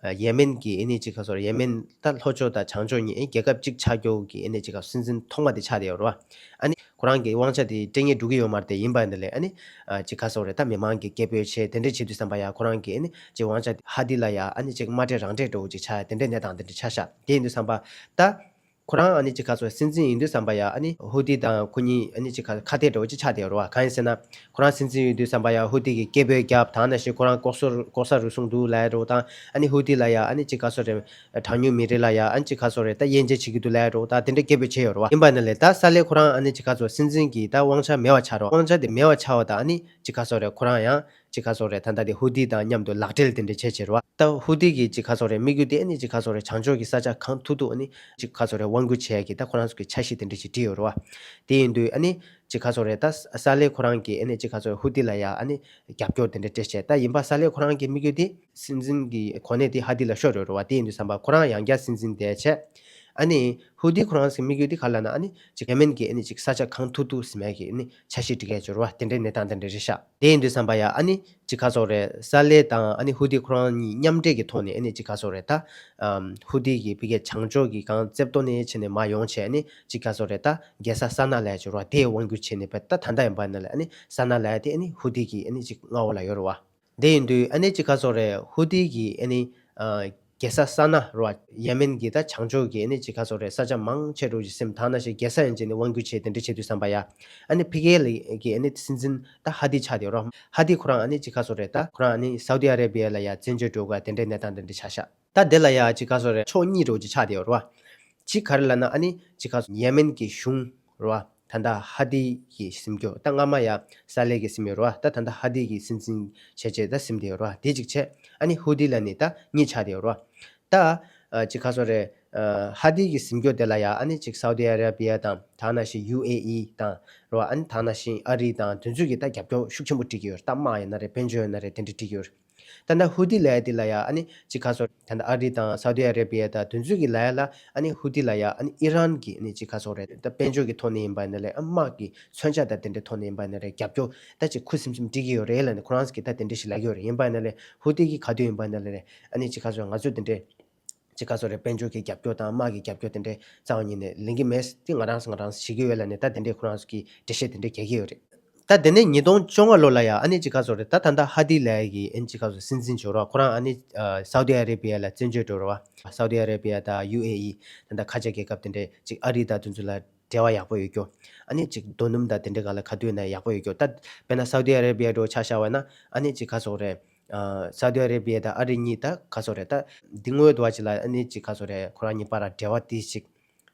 ཨ་ཡེ་མེན་གྱི་ཨ་ནི་ཅིག་ག་ཟེར་དགོས་རེད། ཡེ་མེན་ད་ལྷོ་ཕྱོགས་དང་བྱང་ཕྱོགས་གཉིས་ཨ་ནི་རྒྱལ་ཁབ་གཅིག་ཆགས་རྒྱུ་གི་ཨ་ནི་ཅིག་ག་སྲིད་འཛིན་ཐོག་མ་དེ་ཆགས་བསྡད་ཡོད་རེད་བ། ཨ་ནི་ཁོ་རང་གི་དབང་ཆ་དེ་སྤྲད་སྙིང་འདོད་ཀྱི་ཡོད་མ་རེད་དེ། ཡིན་པ་ཡིན་ནའི་ཨ་ནི་ཨ་ཅིག་ག་ཟེར་དགོས་རེད། ད་མི་མང་གིས་སྐད་འབོད་བྱས་དེ་འདྲ་བྱེད་དུས་ཙམ་པ་ཡ་ཁོ་རང་གི་ཨ་ནི་ཅིག་དབང་ཆ་དེ་ཧ་དི་ལ་ཡ་ཨ་ནི་ཅིག་མ་སྤྲད་རང་སྤྲད་འདྲ་བོ་ཅིག་ཆགས་ཡ་དེ་འདྲའི་གནས་སྟངས་དེ་འདྲ་ཆགས་ཤག། དེ་ཡིན་དུས་ཙམ་པ་ད། ཁོ་རང་ཨ་ནི་ཅིག་ག་ཟེར་སྲིད་འཛིན་ཡིན་དུས་ཙམ་པ་ཡ་ཨ་ནི་ཧུ་ཏི་དང་ཁོ་གཉིས་ཨ་ནི་ཅིག་ག་ཁ་གཏད་འདྲ་བོ་ཅིག་ཆགས་བསྡད་ཡོད་རེད་བ། གང་ཡིན་ཟེར་ན་ཁོ་རང་སྲིད་འཛིན་ཡིན་དུས་ཙམ་པ་ཡ་ཧུ་ཏི་གིས་སྐད་འབོད་བརྒྱབ། དེ་ནང་བཞིན་ཁོ་རང་ལྐོག་ཟ་ལྐོག་ཟ་རུལ་སུངས་འདུག་ལབ་ཡ་འདྲ་བོ་དང་། ཨ་ནི་ཧུ་ཏི་ལ་ཡ་ཨ་ནི་ཅིག་ག་ཟེར་གྲངས་ཉུང་མི་རིགས་ལ་ཡ་ཨ་ནི་ཅིག་ག་ཟེར་ད་དབྱེ་འབྱེད་བྱེད་ཀྱི་འདུག་ལབ་ཡ་འདྲ་བོ་ད་དེ་འདྲ་སྐད་འབོད་བྱས་ཡོད་རེད་བ། ཡིན་པ་ཡིན་ནའི་ད་ས་ལེ་ཁོ་རང་ཨ་ནི་ཅིག་ག་ཟེར་སྲིད་འཛིན་གྱི་ད་དབང་ཆ་མེད་པ་ཆགས་རེད་བ། དབང་ཆ་དེ་མེད་པ་ཆགས་པ་དང་ཨ་ནི་ཅིག་ག་ཟེར་ཁོ་རང་ཡང་ཅིག་ག་ཟེར་ད་ལྟ་དེ་ཧུ་ཏི་དང་མཉམ་དུ་ལག་སྦྲེལ་དེ་འདྲ་བྱས་བྱས་རེད་བ། ད་ཧུ་ཏི་གི་ཅིག་ག་ཟེར་དམིགས་ཡུལ་དེ་ཨ་ནི་ཅིག་ག་ཟེར་བྱང་ཕྱོགས་ཀྱི་ས་ཆ་གང་ཐུབ་ཐུབ་ཨ་ནི་ཅིག་ག་ཟེར་དབང་བསྒྱུར་བྱེད་ཡ་གི་ད་ཁོ་རང་ཚོ་གི་འཆར་གཞི་དེ་འདྲ་ཞིག་བྲིས་ཡོད་རེད་བ། དེ་ཡིན་དུས་ཨ་ནི་ཅིག་ག་ཟེར་ད་ས་ལེ་ཁོ་རང་གིས་ཨ་ནི་ཅིག་ག་ཟེར་ཧུ་ཏི་ལ་ཡ་ཨ་ནི་རྒྱབ་སྐྱོར་དེ་འདྲ་སྤྲད་བྱས། ད་ཡིན་པ་ས་ལེ་ཁོ་རང་གི་དམིགས་ཡུལ་དེ་སྲིད་འཛིན་གྱི་གོ་གནས་དེ་ཧ་ཏི་ལ་ཤོར་ཡོད་རེད་བ། དེ་ཡིན་དུས་ཙམ་པ་ཁོ་རང་ཡང་བསྐྱར་སྲིད་འཛིན་བསྡད་བྱས། ཨ་ནི་ཧུ་ཏི་ཁོ་རང་ཚོའི་དམིགས་ཡུལ་དེ་ག་ལབ་ན་ཨ་ནི་ཅིག་ཡེ་མེན་གྱི་ཨ་ནི་ཅིག་ས་ཆ་གང་ཐུབ་ཐུབ་ཟིན་མེད་ཀྱི་ཨ་ནི་འཆར་གཞི་སྒྲིག་གི་ཡོད་རེད་བ། དེ་འདྲའི་གནས་སྟངས་དེ་འདྲ་རེད་ཤག། དེ་ཡིན་དུས་ཙམ་པ་ཡ་ཨ་ནི་ཅིག་ག་ཟེར་ས་ལེ་དང་ཨ་ནི་ཧུ་ཏི་ཁོ་རང་གཉིས་མཉམ་འབྲེལ་གྱི་ཐོག་ནས་ཨ་ནི་ཅིག་ག་ཟེར་ད་ཨམ་ཧུ་ཏི་གི་ཕ་གིའི་བྱང་ཕྱོགས་ཀྱི་གང་རྩེ་ཏོ་ནས་བྱས་ནས་མར་ཡོང་བྱས་ཨ་ནི་ཅིག་ག་ཟེར་ད་རྒྱལ་ས་ས་ན་ལབ་ཡ་ཅིག་ཡོད་རེད་བ། དེ་དབང་བསྒྱུར་བྱས་ནས་བས་ད་ད་ལྟ་ཡིན་པ་ཡིན་ནའི་ཨ་ནི་ས་ན་ལབ་ཡ་དེ་ཨ་ནི་ཧུ་ཏི་གི་ཨ་ནི་ཅིག་མངའ་འོག་ལ་ཡོད་རེད་བ། དེ་ཡིན་དུས་ཨ་ནི་ཅིག་ག་ཟེར་ཧུ་ཏི་གི་ཨ་ནི་ཨ་རྒྱལ་ས་ས་ན་རེད་བ། ཡེ་མེན་གྱི་ད་བྱང་ཕྱོགས་ཀྱི་ཨ་ནི་ཅིག་ག་ཟེར་ས་ཆ་མང་ཆེ་འགྲོ་ཅིག་ཟིན། དེ་ནང་བཞིན་རྒྱལ་ས་ཡན་ཆད་ནས་དབང་བསྒྱུར་བྱས་དེ་འདྲ་བྱེད་དུས་ཙམ་པ་ཡ་ཨ་ནི་ཕ་གི་ལ་གི་ཨ་ནི་སྲིད་འཛིན་ད་ཧ་ཏི་ཆགས་བསྡད་ཡོད་རེད་བ། ཧ་ཏི་ཁོ་རང་ཨ་ནི་ཅིག་ག་ཟེར་ད་ཁོ་རང་ཨ་ནི་སའུ་ཏི་ཨ་རེ་བི་ཡ་ལ་ཡ་བཙན་བྱོལ་འགྲོ་དགོས་དེ་འདྲའི་གནས་སྟངས་དེ་འདྲ་ཆགས་ཤག། ད་དེ་ལ་ཡ་ཅིག་ག་ཟེར་ཕྱོགས་གཉིས་འགྲོ་ཅིག་ཆགས་བསྡད་ཡོད་རེད་བ། གཅིག་ག་རེ་ལབ་ན་ཨ་ནི་ཅིག་ག་ཟེར་ཡེ་མེན་གྱི་གཞུང་རེད་བ། ད་ལྟ་ཧ་ཏི་གི་འཛིན་སྐྱོང་ད་སྔ་མ་ཡ་ས་ལེ་གིས་ཟིན་ཡོད་རེད་བ། ད་ད་ལྟ་ཧ་ཏི་གིས་སྲིད་འཛིན་བྱས་བྱས་ད་ཟིན་བསྡད་ཡོད་རེད་བ། དེ་གཅིག་བྱས། ཨ་ནི་ཧུ་ཏི་ལབ་ནི་ད་གཉིས་ཆགས་བསྡད་ཡོད་རེད་བ། ད་ཨ་ཅིག་ག་ཟེར་ཨ་ཧ་ཏི་གི་འཛིན་སྐྱོང་དེ་ལ་ཡ་ཨ་ནི་ཅིག་སའུ་ཏི་ཨ་ར་བི་ཡ་དང་དེ་ནང་བཞིན་ཡུ་ཨེ་ཨི་དང་རེད་བ། ཨ་ནི་དེ་ནང་བཞིན་ཨ་རི་དང་དེ་ཚོས་ཀྱིས་ད་རྒྱབ་སྐྱོར་ཤུགས་ཆེན་པོ་སྤྲད་ཀྱི་ཡོད་རེད། ད་དམག་ཡིན་ན་རེད། དཔལ་འབྱོར་ཡིན་ན་རེད། དེ་འདྲ་སྤྲད་ཀྱི་ཡོད་རེད། ད་ལྟ་ཧུ་ཏི་ལབ་ཡ་དེ་ལ་ཡ་ཨ་ནི་ཅིག་ག་ཟེར་ད་ལྟ་ཨ་རི་དང་སའུ་ཏི་ཨ་རེ་བི་ཡ་དང་དེ་ཚོས་ཀྱིས་ལབ་ཡ་ལ་ཨ་ནི་ཧུ་ཏི་ལ་ཡ་ཨ་ནི་ཨི་རན་གྱིས་ཨ་ནི་ཅིག་ག་ཟེར་རེད། ད་དཔལ་འབྱོར་གྱི་ཐོག་ནས་ཡིན་པ་ཡིན་ན་རེད། ཨ་དམག་གི་མཚོན་ཆ་དང་དེ་འདྲའི་ཐོག་ནས་ཡིན་པ་ཡིན་ན་རེད། རྒྱབ་སྐྱོར་ད་ཅིག་ཁུ་སིམ་སིམ་སྤྲད་ཀྱི་ཡོད་རེད་ལབ་ནས་ཁོ་རང་ཚོ་གིས་ད་དེ་འདྲ་ཞིག་ལབ་ཀྱི་ཡོད་རེད། ཡིན་པ་ཡིན་ན་རེད། ཧུ་ཏི་གིས་ག་དུས་ཡིན་པ་ཡིན་ན་རེད། ཨ་ནི་ཅིག་ག་ཟེར་ང་ཚོས་དེ་འདྲའི་ཅིག་ག་ཟེར་རེད། དཔལ་འབྱོར་གྱི་རྒྱབ་སྐྱོར་དང་དམག་གི་རྒྱབ་སྐྱོར་དེ་འདྲའི་རྩ་བ་ཉིད་ནས་ལེན་གྱི་མེད། དེ་ང་རང་ང་རང་བྱེད་ཀྱི་ཡོད་ལབ་ནས་ད་དེ་འདྲའི་ཁོ་རང་ཚོ་གིས་འགྲེལ་བཤད་དེ་འདྲ་རྒྱག་གི་ཡོད་རེད། ད་དེ་ནས་ཉིས་སྟོང་བཅོ་ལྔ་ལོ་ལ་ཡ་ཨ་ནི་ཅིག་ག་ཟེར་རེད། ད་ད་ལྟ་ཧ་ཏི་ལབ་ཡ་གི་ཨ་ནི་ཅིག་ག་ཟེར་སྲིད་འཛིན་ཅིག་ཡོད་རེད་བ། ཁོ་རང་ཨ་ནི་ཨ་སའུ་ཏི་ཨ་རེ་བི་ཡ་ལ་བཙན་བྱོལ་འགྲོ་རེད་བ། སའུ་ཏི་ཨ་རེ་བི་ཡ་དང་ཡུ་ཨེ་ཨི་ད་ལྟ་ཁ་ཆེ་རྒྱལ་ཁབ་དེ་འདྲའི་ཅིག་ཨ་རི་དང་དེ་ཚོ་ལ་འབྲེལ་བ་ཡག་པོ་ཡོད་རྒྱུ། ཨ་ནི་ཅིག་རྡོ་སྣུམ་དང་དེ་འདྲའི་སྒང་ལ་ག་དུས་ཡིན་ན་ཡག་པོ་ཡོད་རྒྱུ། ད་དཔེར་ན་སའུ་ཏི་ཨ་རེ་བི་ཡ་འདྲ་བོ་ཆ་བཞག་པ་ན་ཨ་ནི་ཅིག་ག་ཟེར་རེད། ཨ་སའུ་ཏི་ཨ་རེ་བི་ཡ་དང་ཨ་རི་གཉིས་ད་ག་ཟེར་རེད། ད་འདི་སྔོན་དུ་བ་ཅིག་ལ་ཨ་ནི་ཅིག་ག་ཟེར་རེད། ཁོ་རང་གཉིས་བར་ལ་འབྲེལ་བ་དེ་ཅིག་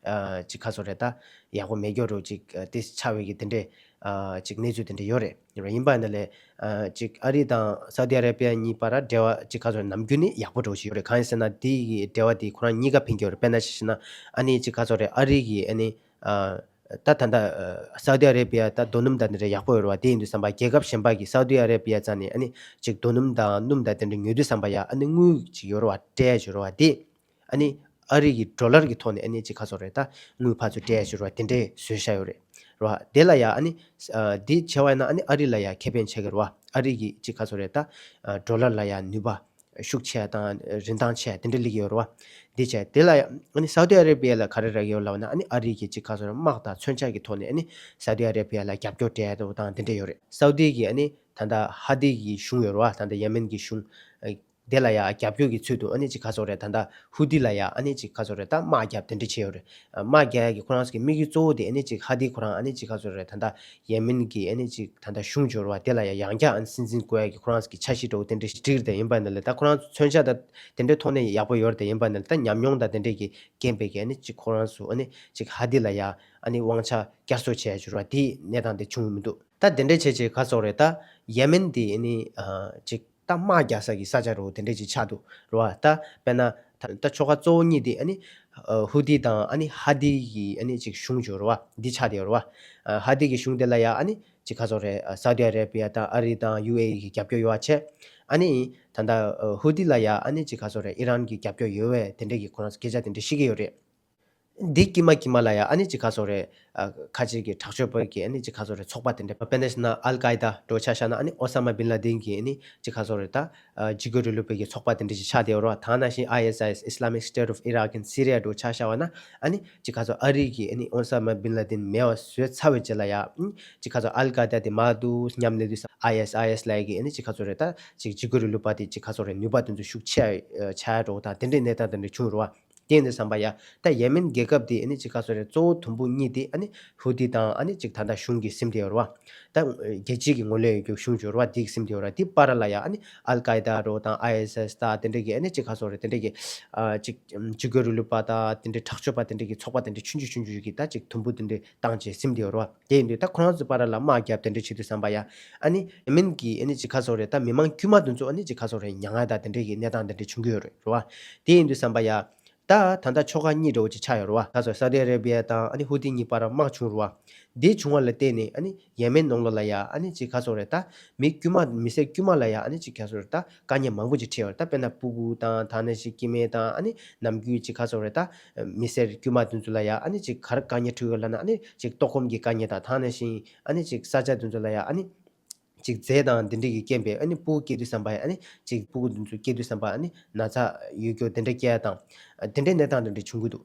ཨ་ཅིག་ག་ཟེར་རེད། ད་ཡག་པོ་མེད་རྒྱུ་འདྲ་བོ་ཅིག་ཨ་དེ་ཆགས་པའི་གི་དེ་འདྲའི་ ཨ་ཅིག་གནས་ཚུལ་དེ་འདྲ་ཡོད་རེད། ཡིན་པ་ཡིན་ན་ལས་ཨ་ཅིག་ཨ་རི་དང་སའུ་ཏི་ཨ་རེ་བི་ཡ་གཉིས་བར་འབྲེལ་བ་ཅིག་ག་ཚོད་ནམ་རྒྱུན་ནས་ཡག་པོ་འདྲ་བོ་ཞིག་ཡོད་རེད། གང་ཡིན་ཟེར་ན་དེ་གི་འབྲེལ་བ་དེ་ཁོ་རང་གཉིས་ཀ་ཕན་གྱི་ཡོད་རེད། དཔེར་ན་ཆ་བཞག་ན་ཨ་ནི་ཅིག་ག་ཚོད་རེད། ཨ་རི་གི་ཨ་ནི་ཨ་ད་ད་ལྟ་ཨ་སའུ་ཏི་ཨ་རེ་བི་ཡ་ད་རྡོ་སྣུམ་དང་དེ་འདྲ་ཡག་པོ་ཡོད་རེད་བ། དེ་ཡིན་དུས་ཙམ་པ་རྒྱལ་ཁབ་གཞན་པ་གི་སའུ་ཏི་ཨ་རེ་བི་ཡ་རྩ་ནས་ཨ་ནི་ཅིག་རྡོ་སྣུམ་དང་སྣུམ་དང་དེ་འདྲ་ཉོ་དུས་ཙམ་པ་ཡ་ཨ་ནི་དངུལ་ཅིག་ཡོད་རེད་བ། སྤྲད་ཡ་ཅིག་ཡོད་རེད་བ། དེ་ཨ་ནི་ཨ་རི་གི་ཌོ་ལར་གི་ཐོག་ནས་ཨ་ནི་ཅིག་ག་ཚོད་རེད། ད་དངུལ་ཕར་ཚུར་སྤྲད་ཡ་ཅིག་ཡོད་རེད་བ། དེ་འདྲས་བཟོས་བཞག་ཡོད་རེད་རེད་བ། དེ་ལ་ཡ་ཨ་ནི་ཨ་འདི་བྱས་པ་ཡིན་ན་ཨ་ནི་ཨ་རི་ལ་ཡ་ཁེ་ཕན་ཆགས་ཀྱི་རེད་བ། ཨ་རི་གི་ཅིག་ག་ཚོད་རེད། ད་ཨ་ཌོ་ལར་ལ་ཡ་ནུས་པ་ཤུགས་ཆེ་ཡ་དང་རིན་ཐང་ཆེ་ཡ་དེ་འདྲ་སླེབས་ཀྱི་ཡོད་རེད་བ། འདི་བྱས་དེ་ལ་ཡ་ཨ་ནི་སའུ་ཏི་ཨ་རེ་བི་ཡ་ལ་ག་རེ་རག་ཡོད་ལབ་ན་ཨ་ནི་ཨ་རི་གི་ཅིག་ག་ཚོད་རེད། དམག་དང་མཚོན་ཆ་གི་ཐོག་ནས་ཨ་ནི་སའུ་ཏི་ཨ་རེ་བི་ཡ་ལ་རྒྱབ་སྐྱོར་སྤྲད་ཡ་དང་དེ་འདྲ་ཡོད་རེད། སའུ་ཏི་གི་ཨ་ནི་ད་ལྟ་ཧ་དི་གི་གཞུང་ཡོད་རེད་བ། ད་ལྟ་ཡེ་མེན་གྱི་གཞུང་དེ་ལ་ཡ་རྒྱབ་སྐྱོར་གྱི་ཚུལ་དུ་ཨ་ནི་ཅིག་ག་ཚོད་རེད། ད་ལྟ་ཧུ་ཏི་ལ་ཡ་ཨ་ནི་ཅིག་ག་ཚོད་རེད། ད་དམག་རྒྱབ་དེ་འདྲ་བྱས་ཡོད་རེད། དམག་རྒྱག་ཡ་གི་ཁོ་རང་ཚོ་གི་དམིགས་ཡུལ་གཙོ་བོ་དེ་ཨ་ནི་ཅིག་ཧ་ཏི་ཁོ་རང་ཨ་ནི་ཅིག་ག་ཚོད་རེད། ད་ལྟ་ཡེ་མེན་གྱི་ཨ་ནི་ཅིག་ད་ལྟ་གཞུང་འབྱོར་བ་དེ་ལ་ཡ་ཡང་བསྐྱར་ཨ་ནི་སྲིད་འཛིན་བསྐོ་ཡ་གི་ཁོ་རང་ཚོ་གི་འཆར་གཞི་འདྲ་བོ་དེ་འདྲ་ཞིག་བསྒྲིགས་རེད། ཡིན་པ་ཡིན་ན་ལས་ད་ཁོ་རང་ཚོ་མཚོན་ཆ་ད་དེ་འདྲའི་ཐོག་ནས་ཡག་པོ་ཡོད་རེད། ཡིན་པ་ཡིན་ན་ལས་ད་ཉམས་མྱོང་ད་དེ་འདྲས་ཀྱི་རྐྱེན་པས་ཀྱི་ཨ་ནི་ཅིག་ཁོ་རང་ཚོ་ཨ་ནི་ཅིག་ཧ་ཏི་ལ་ཡ་ཨ་ནི་དབང་ཆ་བསྐྱར་གསོ་བྱས་ཡ་ཅིག་རེད་བ། དེའི་གནས་སྟངས་དེ་བྱུང་མི་འདུག་ད་དེ་འདྲས་བྱས་བྱས་ག་ཚོད་རེད། ད་ཡེ་མེན་དེ་ཨ་ནི་ཨ་ཅིག་ད་དམག་རྒྱག་ས་གི་ས་ཆ་རུ་དེ་འདྲས་ཅིག་ཆགས་འདུག་རེད་བ། ད་དཔེར་ན་ད་ད་ཆོལ་ཁ་གཙོ་བོ་གཉིས་དེ་ཨ་ནི་ཨ་ཧུ་ཏི་དང་ཨ་ནི་ཧ་ཏི་གི་ཨ་ནི་ཅིག་གཞུང་ཅིག་ཡོད་རེད་བ། འདི་ཆགས་བསྡད་ཡོད་རེད་བ། ཨ་ཧ་ཏི་གི་གཞུང་དེ་ལ་ཡ་ཨ་ནི་ཅིག་ག་ཚོད་རེད། ཨ་སའུ་ཏི་ཨ་རེ་བི་ཡ་དང་ཨ་རི་དང་ཡུ་ཨེ་ཨི་གི་རྒྱབ་སྐྱོར་ཡོད་པ་བྱས། ཨ་ནི་ད་ལྟ་ཨ་ཧུ་ཏི་ལ་ཡ་ཨ་ནི་ཅིག་ག་ཚོད་རེད། ཨི་རན་གི་རྒྱབ་སྐྱོར་ཡོད་པའི་དེ་འདྲས་ཀྱི་ཁོ་རང་ཚོ་སྐད་ཆ་དེ་འདྲས་བཤད་ཀྱི་ཡོད་རེད། འདི་དཀྱིལ་མ་དཀྱིལ་མ་ལ་ཡ་ཨ་ནི་ཅིག་ག་ཚོད་རེད། ཨ་ཁ་ཅིག་གི་དྲག་སྤྱོད་པ་གི་ཨ་ནི་ཅིག་ག་ཚོད་རེད། ཚོགས་པ་དེ་འདྲ་དཔེར་ན་ཨལ་ཀའི་ད་འདྲ་བོ་ཆ་བཞག་ན་ཨ་ནི་ཨོ་ས་མ་བིན་ལ་དིན་གི་ཨ་ནི་ཅིག་ག་ཚོད་རེད། ད་ཨ་འཇིགས་སྐུལ་རིང་ལུགས་པའི་གི་ཚོགས་པ་དེ་འདྲ་ཅིག་ཆགས་བསྡད་ཡོད་རེད་བ། ད་ནང་བཞིན་ཨའི་ཨེས་ཨའི་ཨེས། Islamic State of Iraq in Syria འདྲ་བོ་ཆ་བཞག་པ་ན་ཨ་ནི་ཅིག་ག་ཚོད་ཨ་རི་གི་ཨ་ནི་ཨོ་ས་མ་བིན་ལ་དིན་མེད་པ་བཟོས་ཚར་བའི་རྗེས་ལ་ཡ་ཨ་ནི་ཅིག་ག་ཚོད་ཨལ་ཀའི་ད་དེ་མར་འདུག་སེ་མཉམ་གནས་དུས་ཨའི་ཨེས་ཨའི་ཨེས་ལབ་ཡ་གི་ཨ་ནི་ཅིག་ག་ཚོད་རེད། ད་ཅིག་འཇིགས་སྐུལ་རིང་ལུགས་པ་དེ་ཅིག་ག་ཚོད་རེད། ནུས་པ་དེ་ཚོ་ཤུགས་ཆེ་ཆགས་ཡ་འདྲ་བོ་དང་དེ་འདྲའི་གནས་སྟངས་དེ་འདྲ་བྱུང་རེད་བ། དེ་ཡིན་དུས་ཙམ་པ་ཡ་ད་ཡེ་མེན་རྒྱལ་ཁབ་དེ་ཨ་ནི་ཅིག་ག་ཚོད་རེད། གཙོ་བོ་དུམ་བུ་གཉིས་དེ་ཨ་ནི་ཧུ་ཏི་དང་ཨ་ནི་ཅིག་ད་ལྟ་གཞུང་གིས་ཟིན་བསྡད་ཡོད་རེད་བ། ད་རྒྱལ་སྤྱིའི་གི་ངོས་ལེན་ཡོད་རྒྱུ་གཞུང་ཅིག་ཡོད་རེད་བ། དེ་གིས་ཟིན་བསྡད་ཡོད་རེད་བ། དེ་བར་ལ་ཡ་ཨ་ནི་ཨལ་ཀའི་ད་འདྲ་བོ་དང་ཨའི་ཨེས་ཨའི་ཨེས་ད་དེ་འདྲ་གི་ཨ་ནི་ཅིག་ག་ཚོད་རེད། དེ་འདྲ་གི་ཨ་ཅིག་འཇིགས་སྐུལ་རིང་ལུགས་པ་ད་དེ་འདྲའི་དྲག་སྤྱོད་པ་དེ་འདྲ་གི་ཚོགས་པ་དེ་འདྲ་ཆུང་ཆུང་ཆུང་ཆུང་ཅིག་ད་ཅིག་དུམ་བུ་དེ་འདྲ་བཏང་བྱས་ཟིན་བསྡད་ཡོད་རེད་བ། དེ་ཡིན་དུས་ད་ཁོ་རང་ཚོ་བར་ལ་དམག་རྒྱབ་དེ་འདྲ་བྱེད་དུས་ཙམ་པ་ཡ་ཨ་ནི་ཡེ་མེན་གྱི་ཨ་ནི་ཅིག་ག་ཚོད་རེད། ད་མི་མང་དཀྱུས་མ་དེ་ཚོ་ཨ་ནི་ཅིག་ག་ཚོད་རེད། མྱ་ངན་དང་དེ་འདྲ་གི་གནས་སྟངས་དེ་འདྲ་བྱུང་གི་ཡོད་རེད་རེད་བ། དེ་ཡིན་དུས་ཙམ་པ་ཡ་ད་ད་ལྟ་ཆོལ་ཁ་གཉིས་འདྲ་བོ་ཅིག་ཆགས་ཡོད་རེད་བ། ག་ཚོད་སའུ་ཏི་ཨ་རེ་བི་ཡ་དང་ཨ་ནི་ཧུ་ཏི་གཉིས་བར་དམག་བྱུང་རེད་བ། འདི་བྱུང་བ་ལ་བརྟེན་ནས་ཨ་ནི་ཡེ་མེན་ནང་ལོགས་ལ་ཡ་ཨ་ནི་ཅིག་ག་ཚོད་རེད། ད་མི་དཀྱུས་མ་མི་སེར་དཀྱུས་མ་ལ་ཡ་ཨ་ནི་ཅིག་ག་ཚོད་རེད། ད་དཀའ་ངལ་མང་པོ་ཅིག་འཕྲད་ཡོད་རེད། ད་དཔེར་ན་སྤུ་གུ་དང་ད་ནང་བཞིན་སྐྱེ་དམན་དང་ཨ་ནི་ནམ་རྒྱུན་ཅིག་ག་ཚོད་རེད། ད་མི་སེར་དཀྱུས་མ་དེ་ཚོ་ལ་ཡ་ཨ་ནི་ཅིག་ག་རེ་དཀའ་ངལ་འཕྲད་ཡོད་ལབ་ན་ཨ་ནི་ཅིག་ལྟོགས་སྐོམ་གྱི་དཀའ་ངལ་དང་ད་ནང་བཞིན་ཨ་ནི་ཅིག་ས་ཆ་དེ་ཚོ་ལ་ཡ་ཨ་ནི་ཅིག་རྫས་དང་དེ་འདྲ་གི་རྐྱེན་པས་ཨ་ནི་སྤུ་གུ་སྐྱེ་དུས་ཙམ་པ་ཡ་ཨ་ནི་ཅིག་སྤུ་གུ་དེ་ཚོ་སྐྱེ་དུས་ཙམ་པ་ཨ་ནི་ན་ཚ་ཡོད་རྒྱུ་དེ་འདྲ་སྐྱེ་ཡ་དང་དེ་འདྲའི་གནས་སྟངས་དེ་འདྲ་བྱུང་གི་འདུག་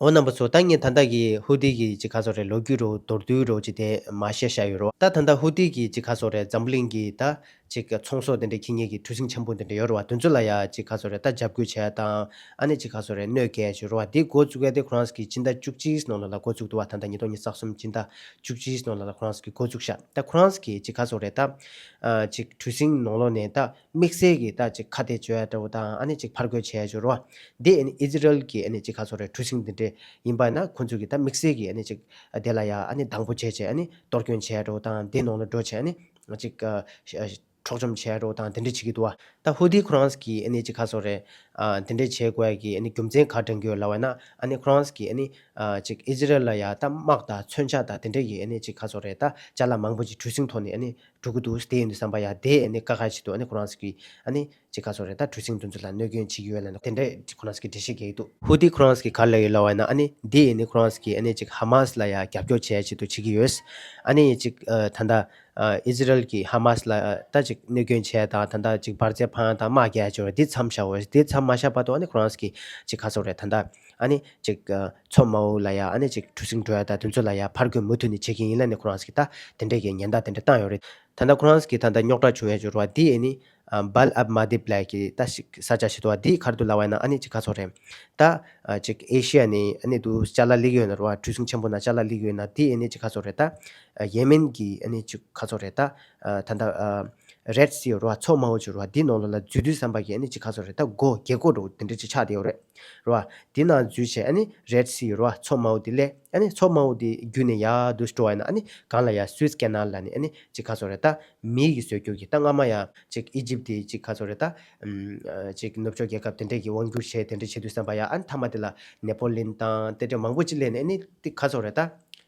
འོ་རྣམ་པ་ཚོ། ད་ངས་ད་ལྟ་གི་ཧུ་ཏི་གི་ཅིག་ག་ཚོད་རེད། ལོ་རྒྱུས་རོ་མདོར་བསྡུས་རོ་ཅིག་དེ་མར་བཤད་བཞག་ཡོད་རོ། ད་ད་ལྟ་ཧུ་ཏི་གི་ཅིག་ག་ཚོད་རེད། འཛམ་བུ་གླིང་གི་ད་ཅིག་ཚོང་ཟོག་དེ་འདྲ་འཁྱེར་མཁན་གྱི་གྲུ་གཟིངས་ཆེན་པོ་དེ་འདྲ་ཡོད་རེད་བ། དེ་ཚོ་ལ་ཡ་ཅིག་ག་ཚོད་རེད། ད་འཇབ་རྒོལ་བྱས་དང་ཨ་ནི་ཅིག་ག་ཚོད་རེད། གནོད་སྐྱེལ་བྱས་རེད་བ། དེ་འགོ་བཙུགས་ཡ་དེ་ཁོ་རང་ཚོ་གི་སྤྱི་ཟླ་བཅུ་གཅིག་ནང་ལོགས་ལ་འགོ་བཙུགས་འདུག་བ། ད་ལྟ་ཉིས་སྟོང་ཉི་ཤུ་རྩ་གསུམ་སྤྱི་ཟླ་བཅུ་གཅིག་ནང་ལོགས་ལ་ཁོ་རང་ཚོ་གི་འགོ་བཙུགས་ཤག་ད་ཁོ་རང་ཚོ་གི་ཅིག་ག་ཚོད་རེད། ད་ཨ་ཅིག་གྲུ་གཟིངས་ནང་ལོགས་ནས་ད་དམིགས་བསལ་གྱི་ད་ཅིག་ཁ་གཏད་གཅོག་ཡ་འདྲ་བོ་དང་ཨ་ནི་ཅིག་ཕར་རྒོལ་བྱས་བྱས་རེད་བ། དེ་ཨ་ནི་ཨི་ཛི་རལ་གྱི་ཨ་ནི་ཅིག་ག་ཚོད་རེད། གྲུ་གཟིངས་འདི་འདྲས་ཡིན་པ་ན་ཁོ་ཚོ་གི་ད་དམིགས་བསལ་གྱི་ཨ་ནི་ཅིག་དེ་ལ་ཡ་ཨ་ནི་སྡང་པོ་བྱས་བྱས་ཨ་ནི་གཏོར་སྐྱོན་བྱས་འདྲ་བོ་དང་དེ་ནང་ལ་འགྲོ་བྱས་ཨ་ནི་ཅིག་ཨ་ཤ་འཕྲོག་བཅོམ་བྱས་འགྲོ་དང་དེ་འདྲ་བྱེད་ཀྱི་འདུག་བ། ད་ཧུ་ཏི་ཁོ་རང་ཚོ་གིས་ཨ་ནི་ཅིག་ག་ཚོད་རེད། ཨ་དེ་འདྲ་བྱེད་དགོས་ཡ་གི་ཨ་ནི་རྒྱུ་མཚན་ག་འདྲ་འདྲ་ཡོད་ལབ་པ་ན་ཨ་ནི་ཁོ་རང་ཚོ་གིས་ཨ་ནི་ཨ་ཅིག་ཨི་ཛི་རལ་ལ་ཡ་ད་དམག་དང་མཚོན་ཆ་དང་དེ་འདྲ་གི་ཨ་ནི་ཅིག་ག་ཚོད་རེད། ད་ཅ་ལག་མང་པོ་ཅིག་གྲུ་གཟིངས་ཐོག་ནས་ཨ་ནི་འགྲོ་གི་འདུག་དེ་ཡིན་དུས་ཙམ་པ་ཡ་དེ་ཨ་ནི་དཀའ་ཁག་ཅིག་འདུག་ཨ་ནི་ཁོ་རང་ཚོ་གིས་ཨ་ནི་ཅིག་ག་ཚོད་རེད། ད་གྲུ་གཟིངས་དེ་ཚོ་ལ་གནོད་སྐྱོན་བྱེད་ཀྱི་ཡོད་ལབ་ནས་དེ་འདྲ་ཁོ་རང་ཚོ་གིས་འགྲེལ་བཤད་རྒྱག་གི་འདུག་ཧུ་ཏི་ཁོ་རང་ཚོ་གིས་ག་རེ་ལབ་ཡོད་ལབ་པ་ཡིན་ན་ཨ་ནི་དེ་ཨ་ནི་ཁོ་རང་ཚོ་གིས་ཨ་ནི་ཅིག་ཧ་མ་སི་ལ་ཡ་རྒྱབ་སྐྱོར་བྱེད་ཡ་ཆེད་དུ་བྱེད་ཀྱི་ཡོད། ཨ་ནི་ཅིག་ཨ་ད་ལྟ་ཨ་ཨི་ཟི་རལ་གྱིས་ཧ་མ་སི་ལ་ཨ་ད་ཅིག་གནོད་སྐྱོན་བྱས་དང་ད་ལྟ་ཅིག་འབར་རྫས་འཕངས་དང་དམག་རྒྱག་ཡ་ཅིག་ཡོད་རེད། དེ་མཚམས་བཞག་དགོས། དེ་མཚམས་མ་བཞག་བར་དུ་ཨ་ནི་ཁོ་རང་ཚོ་གིས་ཅིག་ག་ཚོད་རེད། ད་ལྟ་ཨ་ནི་ཅིག་ཨ་མཚོ་དམར་པོ་ལ་ཡ་ཨ་ནི་ཅིག་གྲུ་གཟིངས་འགྲོ་ཡ་དང་དེ་ཚོ་ལ་ཡ་ཕར་རྒོལ་མུ་མཐུད་ནས་བྱེད་ཀྱི་ཡིན་ལབ་ནས་ཁོ་རང་ཚོ་གིས་ད་དེ་འདྲས་ཀྱི་ཉེན་བརྡ་དེ་འདྲ་བཏང་ཡོད་རེད། ད་ལྟ་ཁོ་རང་ཚོ་གིས་ད་ལྟ་རྙོག་དྲ་བྱུང་ཡ་ཅིག་ཡོད་རེད་བ། དེ་ཨ་ནི་ཨ་བལ་ཨབ་མ་དིབ་ལབ་ཀྱི་ད་ཞིག་ས་ཆ་ཞིག་འདུག་བ། དེ་ག་རེ་འདུག་ལབ་པ་ཡིན་ན་ཨ་ནི་ཅིག་ག་ཚོད་རེད། ད་ཨ་ཅིག་ཨེ་ཤི་ཡ་ནས་ཨ་ནི་འདུག་ཅ་ལག་སླེབས་ཀྱི་ཡོད་ན་རེད་བ། གྲུ་གཟིངས་ཆེན་པོ་ནང་ཅ་ལག་སླེབས་ཀྱི་ཡོད་ན་དེ་ཨ་ནི་ཅིག་ག་ཚོད་རེད། ད་ཨ་ཡེ་མེན་གྱི་ཨ་ནི་ཅིག་ག་ཚོད་རེད། ད་ཨ་ད་ལྟ་ཨ་རེད་སི་ཡོད་རེད་བ། མཚོ་དམར་པོ་ཅིག་ཡོད་རེད་བ། དེ་ནང་ལོགས་ལ་འཛུལ་དུས་ཙམ་པ་གི་ཨ་ནི་ཅིག་ག་ཚོད་རེད། ད་སྒོ་རྒྱལ་སྒོ་འདྲ་བོ་དེ་འདྲ་ཅིག་ཆགས་བསྡད་ཡོད་རེད་རེད་བ། དེ་ནང་འཛུལ་བྱས་ཨ་ནི་རེད་སི་ཡོད་རེད་བ། མཚོ་དམར་པོ་དེ་སླེབས། ཨ་ནི་མཚོ་དམར་པོ་དེ་བརྒྱུད་ནས་ཡར་འདུག་འགྲོ་བ་ཡིན་ན། ཨ་ནི་སྒང་ལ་ཡ་སུའེ་ཀེ་ནལ་ལབ་ནས། ཨ་ནི་ཅིག་ག་ཟེར་དགོས་རེད། ད་མིའི་གི་བཟོ་བཅོས་ཀྱི། ད་སྔ་མ་ཡ་ཅིག་ཨི་ཇིབ་དེ་ཅིག་ག་ཟེར་དགོས་རེད། ད་ཨམ་ཅིག་ནུབ་ཕྱོགས་རྒྱལ་ཁབ་དེ་འདྲས་ཀྱིས་དབང་བསྒྱུར་བྱས། དེ་འདྲས་བྱེད་དུས་ཙམ་པ་ཡ། ཨ་ནི་མཐའ་མ་དེ་ལ་ནེ་པོ་ལིན་དང་དེ་འདྲས་མང་པོ་ཅིག་སླེབས་ནས། ཨ་ནི་དེ་ག་ཟེར་དགོས་རེད། ད་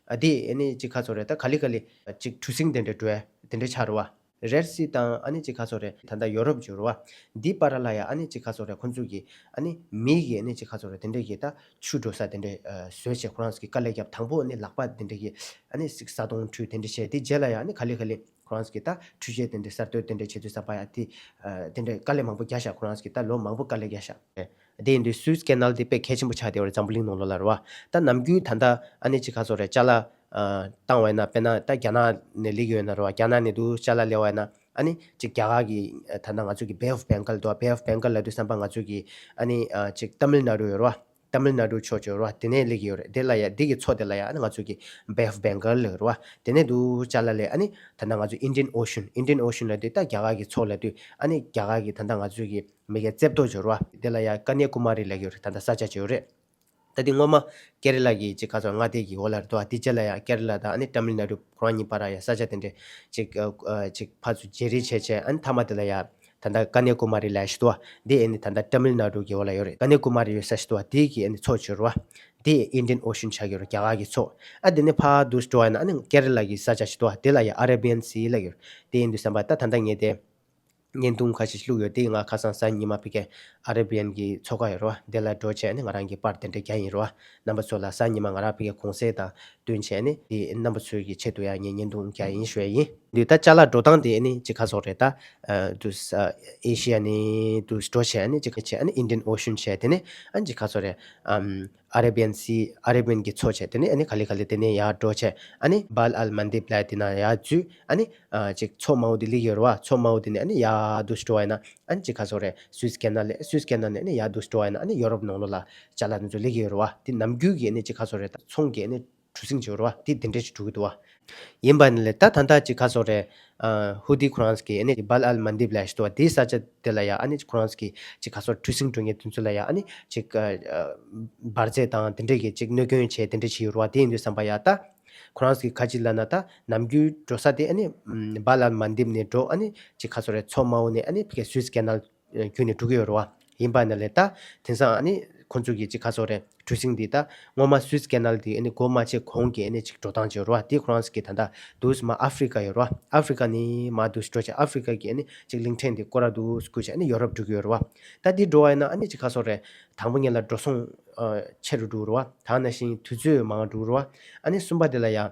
ཨ་དེ་ཨ་ནི་ཅིག་ག་ཟེར་དགོས་རེད། ད་ག་ལེ་ག་ལེ་ཅིག་གྲུ་གཟིངས་དེ་འདྲས་འགྲོ་ཡ་དེ་འདྲས་ཆགས་རེད་བ། རེད་སི་དང་ཨ་ནི་ཅིག་ག་ཟེར་དགོས་རེད། ད་ལྟ་ཡོ་རོབ་ཅིག་ཡོད་རེད་བ། འདི་བར་ལ་ཡ་ཨ་ནི་ཅིག་ག་ཟེར་དགོས་རེད། ཁོང་ཚོ་གིས་ཨ་ནི་མིའི་གི་ཨ་ནི་ཅིག་ག་ཟེར་དགོས་རེད། དེ་འདྲས་ཀྱི་ད་ཆུ་འགྲོ་ས་དེ་འདྲས་ཨ་བཟོས་བྱས། ཁོ་རང་ཚོ་གིས་དཀའ་ལས་བརྒྱབ། དང་པོ་ཨ་ནི་ལག་པ་དེ་འདྲས་ཀྱིས་ཨ་ནི་ཅིག་ས་དོང་འཁྲུད། དེ་འདྲས་བྱས། དེ་རྗེས་ལ་ཡ་ཨ་ནི་ག་ལེ་ག་ལེ་ཁོ་རང་ཚོ་གིས་ད་འཕྲུལ་ཆས་དེ་འདྲས་གསར་གཏོད་དེ་འདྲས་བྱེད་དུས་ཙམ་པ་ཡ། དེ་ཨ་དེ་འདྲས་དཀའ་ལས་མང་པོ་བརྒྱབ་ཤག་ཁོ་རང་ཚོ་གིས་ད་ལོ་མང་པོ་དཀའ་ལས་བརྒྱབ་ཤག་དེ་ཡིན་དུས་སུའེ་ཀེ་ནལ་དེ་དཔེ་གལ་ཆེན་པོ་ཆགས་བསྡད་ཡོད་རེད། འཛམ་བུ་གླིང་ནང་ལོགས་ལ་རེད་བ། ད་ནམ་རྒྱུན་ད་ལྟ་ཨ་ནི་ཅིག་ག་ཟེར་དགོས་རེད། ཅ་ལག་ཨ་བཏང་བ་ཡིན་ན། དཔེར་ན་ད་རྒྱ་ནག་ནས་སླེབས་ཀྱི་ཡོད་ན་རེད་བ། རྒྱ་ནག་ནས་འདུག་ཅ་ལག་སླེབས་པ་ཡིན་ན། ཨ་ནི་ཅིག་རྒྱ་གར་གྱི་ད་ལྟ་ང་ཚོ་གི་བེ་ཨོཕ་བེང་གལ་འདུག་བ། བེ་ཨོཕ་བེང་གལ་ལབ་དུས་ཙམ་པ་ང་ཚོ་གི་ཨ་ནི་ཨ་ཅིག་ཏ་མིལ་ནཱ་ཌུ་ཡོད་རེད་བ། ཏ་མིལ་ནཱ་ཌུ་ཕྱོགས་ཅིག་ཡོད་རེད་བ། དེ་ནས་སླེབས་ཀྱི་ཡོད་རེད། དེ་ལ་ཡ་འདི་གི་མཚོ་དེ་ལ་ཡ་ཨ་ནི་ང་ཚོ་གི་བེ་ཨོཕ་བེང་གལ་ལབ་ཀྱི་ཡོད་རེད་བ། དེ་ནས་འདུག་ཅ་ལག་སླེབས། ཨ་ནི་ད་ལྟ་ང་ཚོ་ཨིན་ཌི་ཡན་ཨོ་ཤན། ཨིན་ཌི་ཡན་ཨོ་ཤན་ལབ་དུས་ད་རྒྱ་གར་གྱི་མཚོ་ལབ་དུས། ཨ་ནི་རྒྱ་གར་གྱི་ད་ལྟ་ང་ཚོ་གི་མ་གི་རྩེ་ཏོག་ཅིག་ཡོད་རེད་བ། དེ་ལ་ཡ་ཀ་ནྱ་ཀུ་མ་རི་ལབ་ཀྱི་ཡོད་རེད། ད་ལྟ་ས་ཆ་ཅིག་ཡོད་རེད། ད་དེ་སྔོན་མ་ཀེ་ར་ལ་གི་ཅིག་ག་ཟེར་དགོས་རེད། མངའ་སྡེ་གི་འོག་ལ་རེད་འདུག་བ། དེ་རྗེས་ལ་ཡ་ཀེ་ར་ལ་དང་ཨ་ནི་ཏ་མིལ་ནཱ་ཌུ་ཁོ་རང་གཉིས་བར་ལ་ཡ་ས་ཆ་དེ་འདྲས་ཅིག་ཨ་ཨ་ཅིག་ཕར་ཚུར་བརྗེ་རེས་བྱས་བྱས། ཨ་ནི་མཐའ་མ་དེ་ལ་ཡ་ད་ལྟ་ཀ་ནྱ་ཀུ་མ་རི་ལབ་ཡ་ཞིག་འདུག་བ། དེ་ཨ་ནི་ད་ལྟ་ཏ་མིལ་ནཱ་ཌུ་གི་འོག་ལ་ཡོད་རེད། ཀ་ནྱ་ཀུ་མ་རི་ཡོད་ས་ཞིག་འདུག་བ། དེ་གི་ཨ་ནི་མཚོ་ཅིག་ཡོད་རེད་བ། དེ་ཨིན་ཌི་ཡན་ཨོ་ཤན་ཆགས་ཀྱི་ཡོད་རེད། རྒྱ་གར་གྱི་མཚོ། ཨ་དེ་ནས་ཕར་འདུག་འགྲོ་བ་ཡིན་ན་ཨ་ནི་ཀེ་ར་ལ་གི་ས་ཆ་ཞིག་འདུག་བ། དེ་ལ་ཡ་ཨ་རེ་བི་ཡན་སི་ལབ་ཀྱི་ཡོད་རེད། དེ་ཡིན་དུས་ཙམ་པ་ད་ད་ལྟ་ངས་དེ་བརྙན་ཐུང་ཁ་ཤས་ཤིག་བླུགས་ཡོད། དེ་ང་ཁ་སང་གཟའ་ཉི་མ་ཕ་གིར་ཨ་རེ་བི་ཡན་གྱི་མཚོ་ཁ་ཡོད་རེད་བ། དེ་ལ་འགྲོ་བྱས་ནས་ང་རང་གིས་པར་དེ་འདྲ་བརྒྱབ་ཡིན་རེད་བ། རྣམ་པ་ཚོ་ལ་གཟའ་ཉི་མ་ང་རང་ཕ་གིར་གུང་སེང་དང་བསྟུན་བྱས་ནས་དེ་རྣམ་པ་ཚོའི་གི་ཆེད་དུ་ཡང་ངས་བརྙན་ཐུང་བརྒྱབ་ཡིན་ཞུ་ཡ་ཡིན། འདི་ད་ཅ་ལག་འགྲོ་སྟངས་དེ་ཨ་ནི་ཅིག་ག་ཟེར་དགོས་རེད། ད་ཨ་དུ་ཨ་ཨེ་ཤི་ཡ་ནས་དུ་འགྲོ་བྱས། ཨ་ནི་ཅིག་བྱས། ཨ་ནི་ཨིན་ཌི་ཡན་ཨོ་ཤན་བྱས། དེ་ནས་ཨ་ནི་ཅིག་ག་ཟེར་དགོས་རེད། ཨམ་ཨ་རེ་བི་ཡན་སི། ཨ་རེ་བི་ཡན་གྱི་མཚོ་བྱས། དེ་ནས་ཨ་ནི་ག་ལེ་ག་ལེ་དེ་ནས་ཡར་འགྲོ་བྱས། ཨ་ནི་བཱལ་ཨལ་མན་དིབ་ལབ་དེ་ན་ཡར་འཛུལ། ཨ་ནི་ཨ་ཅིག་མཚོ་དམར་པོ་དེ་སླེབས་ཀྱི་ཡོད་རེད་བ། མཚོ་དམར་པོ་དེ་ནས་ཨ་ནི་ཡར་འདུག་འགྲོ་བ་ཡིན་ན། ཨ་ནི་ཅིག་ག་ཟེར་དགོས་རེད། སུའེ་ཀེ་ནལ་ལབ། སུའེ་ཀེ་ནལ་ནས་ཨ་ནི་ཡར་འདུག་འགྲོ་བ་ཡིན་ན། ཨ་ནི་ཡོ་རོབ་ནང་ལོགས་ལ་ཅ་ལག་དེ་ཚོ་སླེབས་ཀྱི་ཡོད་རེད་བ། དེ་ནམ་རྒྱུན་གྱི་ཨ་ནི་ཅིག་ག་ཟེར་དགོས་རེད། ད་ཚོང་གི་ཨ་ནི་གྲུ་གཟིངས་ཅིག་ཡོད་རེད་བ། དེ་དེ་འདྲས་ཅིག་འགྲོ་གི་འདུག་བ། ཡིན་པ་ནི་ལས་ད་ད་ལྟ་ཅིག་ག་ཟེར་དགོས་རེད། ཨ་ཧུ་ཐི་ཁོ་རང་ཚོ་གིས་ཨ་ནི་བཱལ་ཨལ་མན་དིབ་ལབ་ཞིག་འདུག་བ། དེའི་ས་ཆ་དེ་ལ་ཡ་ཨ་ནི་ཁོ་རང་ཚོ་གིས་ཅིག་ག་ཟེར་དགོས་རེད། གྲུ་གཟིངས་འགྲོ་མཁན་དེ་ཚོ་ལ་ཡ་ཨ་ནི་ཅིག་ཨ་ཨ་འབར་རྫས་དང་དེ་འདྲས་ཀྱི་ཅིག་གནོད་སྐྱོན་བྱས་དེ་འདྲས་བྱས་ཡོད་རེད་བ། དེ་ཡིན་དུས་ཙམ་པ་ཡ་ད་ཁོ་རང་ཚོ་གིས་ག་ཅི་ལབ་ན། ད་ནམ་རྒྱུན་འགྲོ་ས་དེ་ཨ་ནི་ཨམ་བཱལ་ཨལ་མན་དིབ་ནས་འགྲོ། ཨ་ནི་ཅིག་ག་ཟེར་དགོས་རེད། མཚོ་དམར་པོ་ནས་ཨ་ནི་ཕ་གི་སུའེ་ཀེ་ནལ་བརྒྱུད་ནས་འགྲོ་གི་ཡོད་རེད་བ། ཡིན་པ་ནི་ལས་ད་དེང་སང་ཨ་ནི་ཁོང་ཚོ་གིས་ཅིག་ག་ཟེར་དགོས་རེད། གྲུ་གཟིངས་འདི་ད་སྔོན་མ་སུའེ་ཀེ་ནལ་འདི་ཨ་ནི་སྒོ་མ་ཕྱེ་གོང་གི་ཨ་ནི་ཅིག་འགྲོ་སྟངས་ཅིག་ཡོད་རེད་བ། དེ་ཁོ་རང་ཚོ་གིས་ད་ལྟ་འདུག་སེ་མར་ཨ་ཧྥི་རི་ཀ་ཡོད་རེད་བ། ཨ་ཧྥི་རི་ཀ་ནས་མར་འདུག་སེ་འགྲོ་བྱས། ཨ་ཧྥི་རི་ཀ་གི་ཨ་ནི་ཅིག་གླིང་ཕྲན་འདི་སྐོར་ར་འདུག་སེ་བསྐོར་བྱས་ཨ་ནི་ཡོ་རོབ་འགྲོ་གི་ཡོད་རེད་བ། ད་འདི་འགྲོ་བ་ཡིན་ན་ཨ་ནི་ཅིག་ག་ཟེར་དགོས་རེད། དང་པོ་ཉིད་ལ་འགྲོ་སོང་ཨ་ཆེ་རུ་འགྲོ་གི་རེད་བ། དེ་ནང་བཞིན་དུས་ཚོད་མང་འགྲོ་གི་རེད་བ། ཨ་ནི་གསུམ་པ་དེ་ལ་ཡ།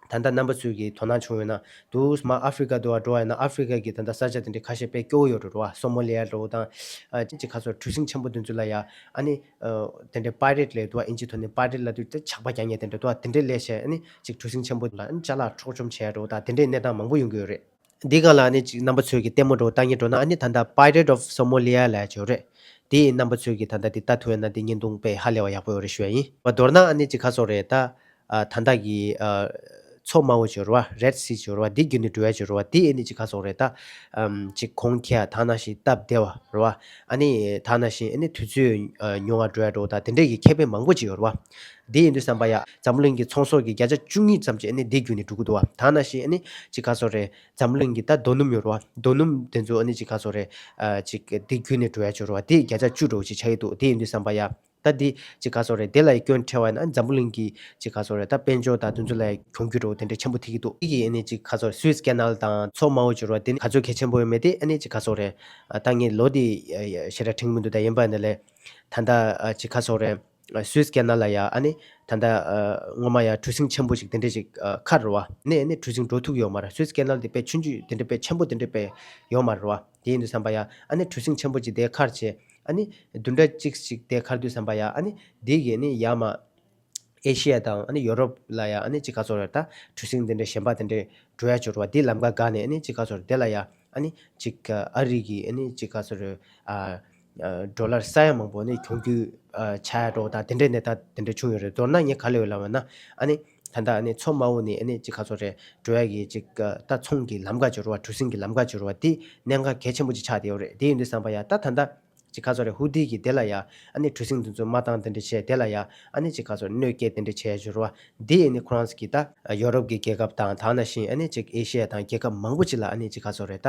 ད་ལྟ་རྣམ་པ་ཚོས་ཀྱིས་དོ་སྣང་བྱུང་ཡོད་ན། འདུག་སེ་མར་ཨ་ཧྥི་རི་ཀ་འདྲ་བོ་འགྲོ་བ་ཡིན་ན། ཨ་ཧྥི་རི་ཀ་གི་ད་ལྟ་ས་ཆ་དེ་འདྲའི་ཁ་ཤས་དཔེ་སྐྱོ་བོ་ཡོད་རེད་བ། སོ་མ་ལི་ཡ་འདྲ་བོ་དང་། ཨ་ཅིག་ག་ཟེར་དགོས་རེད། གྲུ་གཟིངས་ཆེན་པོ་དེ་ཚོ་ལ་ཡ་ཨ་ནི་ཨ་དེ་འདྲའི་པའི་རེཊ་ལབ་འདུག་བ། ཨིན་ཇིའི་ཐོག་ནས་པའི་རེཊ་ལབ་དུས་དེ་ཇག་པ་རྒྱག་མཁན་དེ་འདྲ་འདུག་བ། དེ་འདྲས་སླེབས་བྱས་ཨ་ནི་ཅིག་གྲུ་གཟིངས་ཆེན་པོ་ལ་ཨ་ནི་ཅ་ལག་འཕྲོག་བཅོམ་བྱས་འདྲ་བོ་དང་། དེ་འདྲའི་གནས་སྟངས་མང་པོ་ཡོང་གི་ཡོད་རེད། འདི་སྒང་ལ་ཨ་ནི་ཅིག་རྣམ་པ་ཚོས་ཀྱིས་ལྟད་མོ་འདྲ་བོ་ལྟ་སྙིང་འདོད་ན། ཨ་ནི་ད་ལྟ་Pirate of Somalia ལབ་ཡ་ཅིག་ཡོད་རེད། དེ་རྣམ་པ་ཚོས་ཀྱིས་ད་ལྟ་འདི་ལྟ་ཐུབ་ཡོད་ན། འདི་བརྙན་ཐུང་དཔེ་ཧ་ལས་པ་ཡག་པོ་ཡོད་རེད་ཞུ་ཡ་ཡིན། མདོར་ན་ཨ་ནི་ཅིག་ག་ཟེར་དགོས་རེད། ད་ཨ་ད་ལྟ་གི་ཨ་མཚོ་དམར་པོ་ཅིག་ཡོད་རེད་བ། Red Sea ཅིག་ཡོད་རེད་བ། འདི་བརྒྱུད་ནས་འགྲོ་ཡ་ཅིག་ཡོད་རེད་བ། འདི་ཨ་ནི་ཅིག་ག་ཟེར་དགོས་རེད། ད་ཨམ་ཅིག་གོང་ཁེ་ཡ་དེ་ནང་བཞིན་སྟབས་བདེ་བ་རེད་བ། ཨ་ནི་དེ་ནང་བཞིན་ཨ་ནི་དུས་ཚོད་ཨ་ཉུང་བ་འགྲོ་ཡ་འདྲ་བོ་དང་། དེ་འདྲས་ཀྱི་ཁེ་ཕན་མང་པོ་ཅིག་ཡོད་རེད་བ། འདི་ཡིན་དུས་ཙམ་པ་ཡ་འཛམ་བུ་གླིང་གི་ཚོང་ཟོག་གི་བརྒྱ་ཆ་བཅུ་གཉིས་ཙམ་ཅིག་ཨ་ནི་འདི་བརྒྱུད་ནས་འགྲོ་གི་འདུག་བ། དེ་ནང་བཞིན་ཨ་ནི་ཅིག་ག་ཟེར་དགོས་རེད། འཛམ་བུ་གླིང་གི་ད་རྡོ་སྣུམ་ཡོད་རེད་བ། རྡོ་སྣུམ་དེ་ཚོ་ཨ་ནི་ཅིག་ག་ཟེར་དགོས་རེད། ཨ་ཅིག་འདི་བརྒྱུད་ནས་འགྲོ་ཡ་ཅིག་ཡོད་རེད་བ། དེ་བརྒྱ་ཆ་བཅུ་འདྲ་བོ་ཅིག་ཆགས་ཀྱི་འདུག། དེ་ཡིན་དུས་ཙམ་པ་ཡ། ད་འདི་ཅིག་ག་ཟེར་དགོས་རེད། དེ་ལ་ཡ་སྐྱོན་འཕྲད་པ་ཡིན་ན། འཛམ་བུ་གླིང་གི་ཅིག་ག་ཟེར་དགོས་རེད། ད་དཔལ་འབྱོར་དང་དེ་ཚོ་ལ་ཡ་གྱོང་གུད་འདྲ་བོ་དེ་འདྲ་ཆེན་པོ་ཐེབས་ཀྱི་འདུག། དེ་གི་ཨ་ནི་ཅིག་ག་ཟེར་དགོས་རེད། སུའེ་ཀེ་ནལ་དང་མཚོ་དམར་པོ་ཅིག་ཡོད་རེད་བ། དེ་ནི་ག་ཚོད་གལ་ཆེན་པོ་ཡོད་མེད་དེ་ཨ་ནི་ཅིག་ག་ཟེར་དགོས་རེད། ཨ་ད་ངས་ལོ་དེ་ཞེ་དྲག་དྲན་གྱི་མི་འདུག། ད་ཡིན་པ་ནི་ལས་ད་ལྟ་ཨ་ཅིག་ག་ཟེར་དགོས་རེད། སུའེ་ཀེ་ནལ་ལ་ཡ་ཨ་ནི་ད་ལྟ་ཨ་སྔོན་མ་ཡ་གྲུ་གཟིངས་ཆེན་པོ་ཞིག་དེ་འདྲ་ཞིག་ཨ་འཁར་རེད་བ། ནས་ཨ་ནི་གྲུ་གཟིངས་འགྲོ་ཐུབ་ཀྱི་ཡོད་མ་རེད། སུའེ་ཀེ་ནལ་དེ་དཔེ་ཆུང་ཆུང་དེ་འདྲ་དཔེ་ཆེན་པོ་དེ་འདྲ་དཔེ་ཡོད་མ་རེད་བ། དེ་ཡིན་དུས་ཙམ་པ་ཡ་ཨ་ནི་གྲུ་གཟིངས་ཆེན་པོ་ཅིག་དེ་འཁར་བྱས། ཨ་ནི་བདུན་ཕྲག་གཅིག་ཅིག་དེ་འཁར་དུས་ཙམ་པ་ཡ་ཨ་ནི་དེ་གི་ཨ་ནི་ཡར་མར་ཨེ་ཤི་ཡ་དང་ཨ་ནི་ཡོ་རོབ་ལ་ཡ་ཨ་ནི་ཅིག་ག་ཟེར་དགོས་རེད། ད་གྲུ་གཟིངས་དེ་འདྲ་གཞན་པ་དེ་འདྲ་འགྲོ་ཡ་ཅིག་ཡོད་རེད་བ། དེ་ལམ་ཁ་བཀག་ནས་ཨ་ནི་ཅིག་ག་ཟེར་དགོས་རེད། དེ་ལ་ཡ་ཨ་ནི་ཅིག་ཨ་རི་གི་ཨ་ནི་ཅིག་ག་ཟེར་དགོས་རེད། ཨ་ཨ་ཌོ་ལར་ས་ཡ་མང་པོ་ནི་གྱོང་གུད་ཨ་ཆགས་ཡ་འདྲ་བོ་དང་དེ་འདྲའི་གནས་སྟངས་དེ་འདྲ་བྱུང་ཡོད་རེད། མདོར་ན་ངས་ག་ལབ་ཡོད་ལབ་པ་ན། ཨ་ནི་ད་ལྟ་ཨ་ནི་མཚོ་དམར་པོ་ནས་ཨ་ནི་ཅིག་ག་ཟེར་དགོས་རེད། འགྲོ་ཡ་གི་ཅིག་ཨ་ད་ཚོང་གི་ལམ་ཁ་ཅིག་ཡོད་རེད་བ། གྲུ་གཟིངས་གི་ལམ་ཁ་ཅིག་ཡོད་རེད་བ། དེ་གནད་འགག་གལ་ཆེན་པོ་ཅིག་ཆགས་བསྡད་ཡོད་རེད། དེ་ཡིན་དུས་ཙམ་པ་ཡ་ད་ད་ལྟ་ ཅིག་ག་ཚོད་རེད། ཧུ་ཏི་གིས་དེ་ལ་ཡ་ཨ་ནི་གྲུ་གཟིངས་དེ་ཚོ་མ་བཏང་དེ་འདྲ་བྱས། དེ་ལ་ཡ་ཨ་ནི་ཅིག་ག་ཚོད་རེད། གནོད་སྐྱེལ་དེ་འདྲ་བྱས་བྱུང་རེད་བ། འདི་ཨ་ནི་ཁོ་རང་ཚོ་གིས་ད་ཡོ་རོབ་ཀྱི་རྒྱལ་ཁབ་དང་། ད་ནང་བཞིན་ཨ་ནི་ཅིག་ཨེ་ཤི་ཡ་དང་རྒྱལ་ཁབ་མང་པོ་ཅིག་ལ་ཨ་ནི་ཅིག་ག་ཚོད་རེད། ད་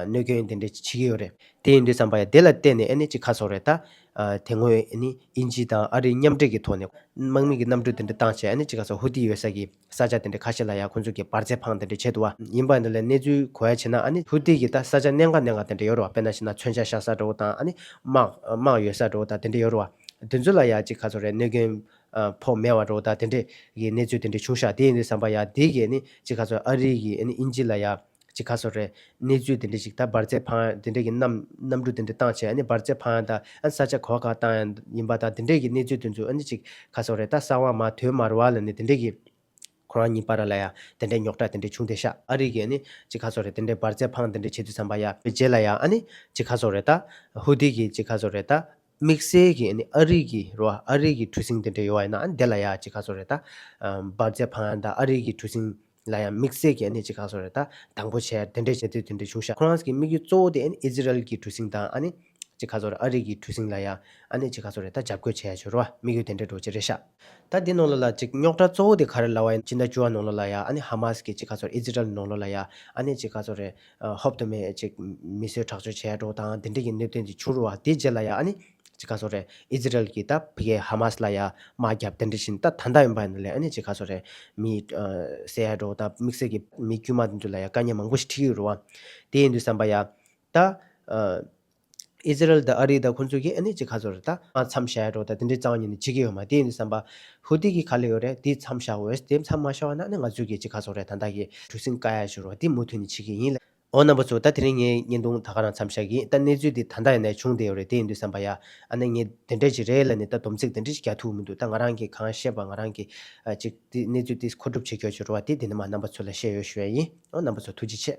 གནོད་སྐྱོན་དེ་འདྲ་བྱེད་ཀྱི་ཡོད་རེད། དེ་ཡིན་དུས་ཙམ་པ་ཡ་དེ་ལ་བརྟེན་ནས་ཨ་ནི་ཅིག་ག་ཚོད་རེད། ད་དེ་སྔོན་ཨ་ནི་དབྱིན་ཇི་དང་ཨ་རིའི་མཉམ་འབྲེལ་གྱི་ཐོག་ནས་དམག་མི་གི་གནམ་གྲུ་དེ་འདྲ་བཏང་བྱས། ཨ་ནི་ཅིག་ག་ཚོད་ཧུ་ཏི་ཡོད་ས་གི་ས་ཆ་དེ་འདྲ་ཁ་ཤས་ལ་ཡ་ཁོང་ཚོ་གིས་འབར་རྫས་འཕངས་དེ་འདྲ་བྱས་འདུག་བ། ཡིན་པ་འདི་ལ་གནས་ཚུལ་གོ་ཡ་བྱས་ན། ཨ་ནི་ཧུ་ཏི་གི་ད་ས་ཆ་གནད་འགག་གནད་འགག་དེ་འདྲ་ཡོད་རེད་བ། དཔེར་ན་བྱས་ན་མཚོན་ཆ་བཞག་ས་འདྲ་བོ་དང་། ཨ་ནི་དམག་དམག་ཡོད་ས་འདྲ་བོ་དང་དེ་འདྲ་ཡོད་རེད་བ། དེ་ཚོ་ལ་ཡ་ཅིག་ག་ཚོད་རེད། གནོད་སྐྱོན་ཨ་ཕོག་མེད་པ་འདྲ་བོ་དང་དེ་འདྲ་གི་གནས་ཚུལ་དེ་འདྲ་བྱུང་ཤག་དེ་ཡིན་དུས་ཙམ་པ་ཡ་དེ་གི་ཨ་ནི་ཅིག་ག་ཚོད་ཨ་རི་གི་ཨ་ནི་དབྱིན་ཇི་ལ་ཡ་ཅིག་ག་ཚོད་རེད། གནས་ཚུལ་དེ་འདྲ་ཞིག་ད་འབར་རྫས་འཕངས་ཡ་དེ་འདྲ་གི་གནམ་གནམ་གྲུ་དེ་འདྲ་བཏང་བྱས། ཨ་ནི་འབར་རྫས་འཕངས་ཡ་དང་། ཨ་ནི་ས་ཆ་ག་བ་ག་བཏང་ཡ་ཡིན་པ་དང་། དེ་འདྲ་གི་གནས་ཚུལ་དེ་ཚོ་ཨ་ནི་ཅིག་ག་ཚོད་རེད། ད་གསང་བ་མ་ཐོན་མ་རེད་བ་ལབ་ནས་དེ་འདྲ་གི་ཁོ་རང་གཉིས་བར་ལ་ཡ་དེ་འདྲའི་རྙོག་དྲ་དེ་འདྲ་བྱུང་བསྡད་ཤག་ཨ་རི་གིས་ཨ་ནི་ཅིག་ག་ཚོད་རེད། དེ་འདྲའི་འབར་རྫས་འཕངས་དེ་འདྲ་བྱེད་དུས་ཙམ་པ་ཡ། རྗེས་ལ་ཡ་ཨ་ནི་ཅིག་ག་ཚོད་རེད། ད་ཧུ་ཏི་གིས་ཅིག་ག་ཚོད་རེད། ད་དམིགས་བསལ་གྱི་ཨ་ནི་ཨ་རི་གི་རོ། ཨ་རི་གི་གྲུ་གཟིངས་དེ་འདྲ་ཡོད་པ་ཡིན་ན། ཨ་ནི་དེ་ལ་ཡ་ཅིག་ག་ཚོད་རེད། ད་འབར་རྫས་འཕངས་ཡ་དང་ཨ་རི་གི་གྲུ་གཟིངས་ལ་ཡ་དམིགས་བསལ་གྱི་ཨ་ནི་ཅིག་ག་ཚོད་རེད། ད་དང་པོ་བྱས་དེ་འདྲ་བྱེད་དུས་དེ་འདྲ་བྱུང་ཤག་ཁོ་རང་ཚོ་གི་དམིགས་ཡུལ་གཙོ་བོ་དེ་ཨ་ནི་ཨི་ཛི་རལ་གྱི་གྲུ་གཟིངས་དང་། ཨ་ནི་ཅིག་ག་ཚོད་རེད། ཨ་རི་གི་གྲུ་གཟིངས་ལ་ཡ་ཨ་ནི་ཅིག་ག་ཚོད་རེད། ད་འཇབ་རྒོལ་བྱས་ཡ་ཅིག་རེད་བ། དམིགས་ཡུལ་དེ་འདྲ་འདྲ་བོ་ཅིག་རེད་ཤག་ད་འདི་ནང་ལོགས་ལ་ཅིག་རྙོག་དྲ་གཙོ་བོ་དེ་ག་རེ་ལབ་པ་ཡིན། སྤྱི་ཟླ་བཅུ་པ་ནང་ལོགས་ལ་ཡ་ཨ་ནི་ཧ་མ་སི་གིས་ཅིག་ག་ཚོད་རེད། ཨི་ཛི་རལ་ནང་ལོགས་ལ་ཡ་ཨ་ནི་ཅིག་ག་ཚོད་རེད། ཧོབ་ཏེ་མེད་ཅིག་མི་གསོད་ཁྲག་སྦྱོར་བྱས་འགྲོ་དང་དེ་འདྲ་གི་གནད་དོན་ཅིག་བྱུང་རེད་བ། དེ་རྗེས་ལ་ཡ་ཨ་ནི་ཅིག་ག་ཚོད་རེད། ཨི་ཛི་རལ་གྱིས་ད་ཕ་གིའི་ཧ་མ་སི་ལ་ཡ་དམག་བརྒྱབ་དེ་འདྲ་བྱས་ནས། ད་ད་ལྟ་ཡིན་པ་ཡིན་ན་ལས་ཨ་ནི་ཅིག་ག་ཚོད་རེད། མི་བསད་ཡ་འགྲོ་དང་། དམིགས་བསལ་གྱི་མི་དཀྱུས་མ་དེ་ཚོ་ལ་ཡ་དཀའ་ངལ་མང་པོ་ཞིག་འཕྲད་ཀྱི་ཡོད་རེད་བ། དེ་ཡིན་དུས་ཙམ་པ་ཡ་ད་ཨི་ཛི་རལ་དང་ཨ་རི་དང་ཁོང་ཚོ་གིས་ཨ་ནི་ཅིག་ག་ཚོད་རེད། ད་མཚམས་བཞག་ཡ་འགྲོ་དང་དེ་འདྲའི་རྩ་བ་ཉིད་ནས་བྱེད་ཀྱི་ཡོད་མ། དེ་ཡིན་དུས་ཙམ་པ་ཧུ་ཏི་གིས་ག་ལབ་ཡོད་རེད། དེ་མཚམས་བཞག་འོས། དེ་མཚམས་མ་བཞག་པ་ན་ཨ་ནི་ང་ཚོ་གིས་ཅིག་ག་ཚོད་རེད། ད་ལྟ་གི་གྲུ་གཟིངས་བཀག་ཡ་ཞུ་རོགས། དེ་མུ་མཐུད་ནས་བྱེད་ཀྱི་ཡིན་ལབ། འོ་རྣམ་པ་ཚོ། ད་དེ་རིང་ངའི་བརྙན་ཐུང་ད་ག་རང་མཚམས་བཞག་གི་ཡིན། ད་གནས་ཚུལ་འདི་ད་ལྟ་ཡིན་ནའི་བྱུང་བསྡད་ཡོད་རེད། དེ་ཡིན་དུས་ཙམ་པ་ཡ་ཨ་ནི་ངས་དེ་འདྲ་ཅིག་རེད་ལབ་ནས་ད་སྡོམ་ཚིག་དེ་འདྲ་ཅིག་རྒྱག་ཐུབ་མི་འདུག་ད་ང་རང་གིས་གང་ཤེས་པ། ང་རང་གིས་ཨ་ཅིག་དེ་གནས་ཚུལ་དེ་མཁོ་སྒྲུབ་བྱེད་རྒྱུ་ཅིག་རེད་བ། དེ་དེ་ནས་མར་རྣམ་པ་ཚོ་ལ་བཤད་ཡོད་ཞུ་ཡ་ཡིན། འོ་རྣམ་པ་ཚོ་ཐུགས་རྗེ་ཆེ།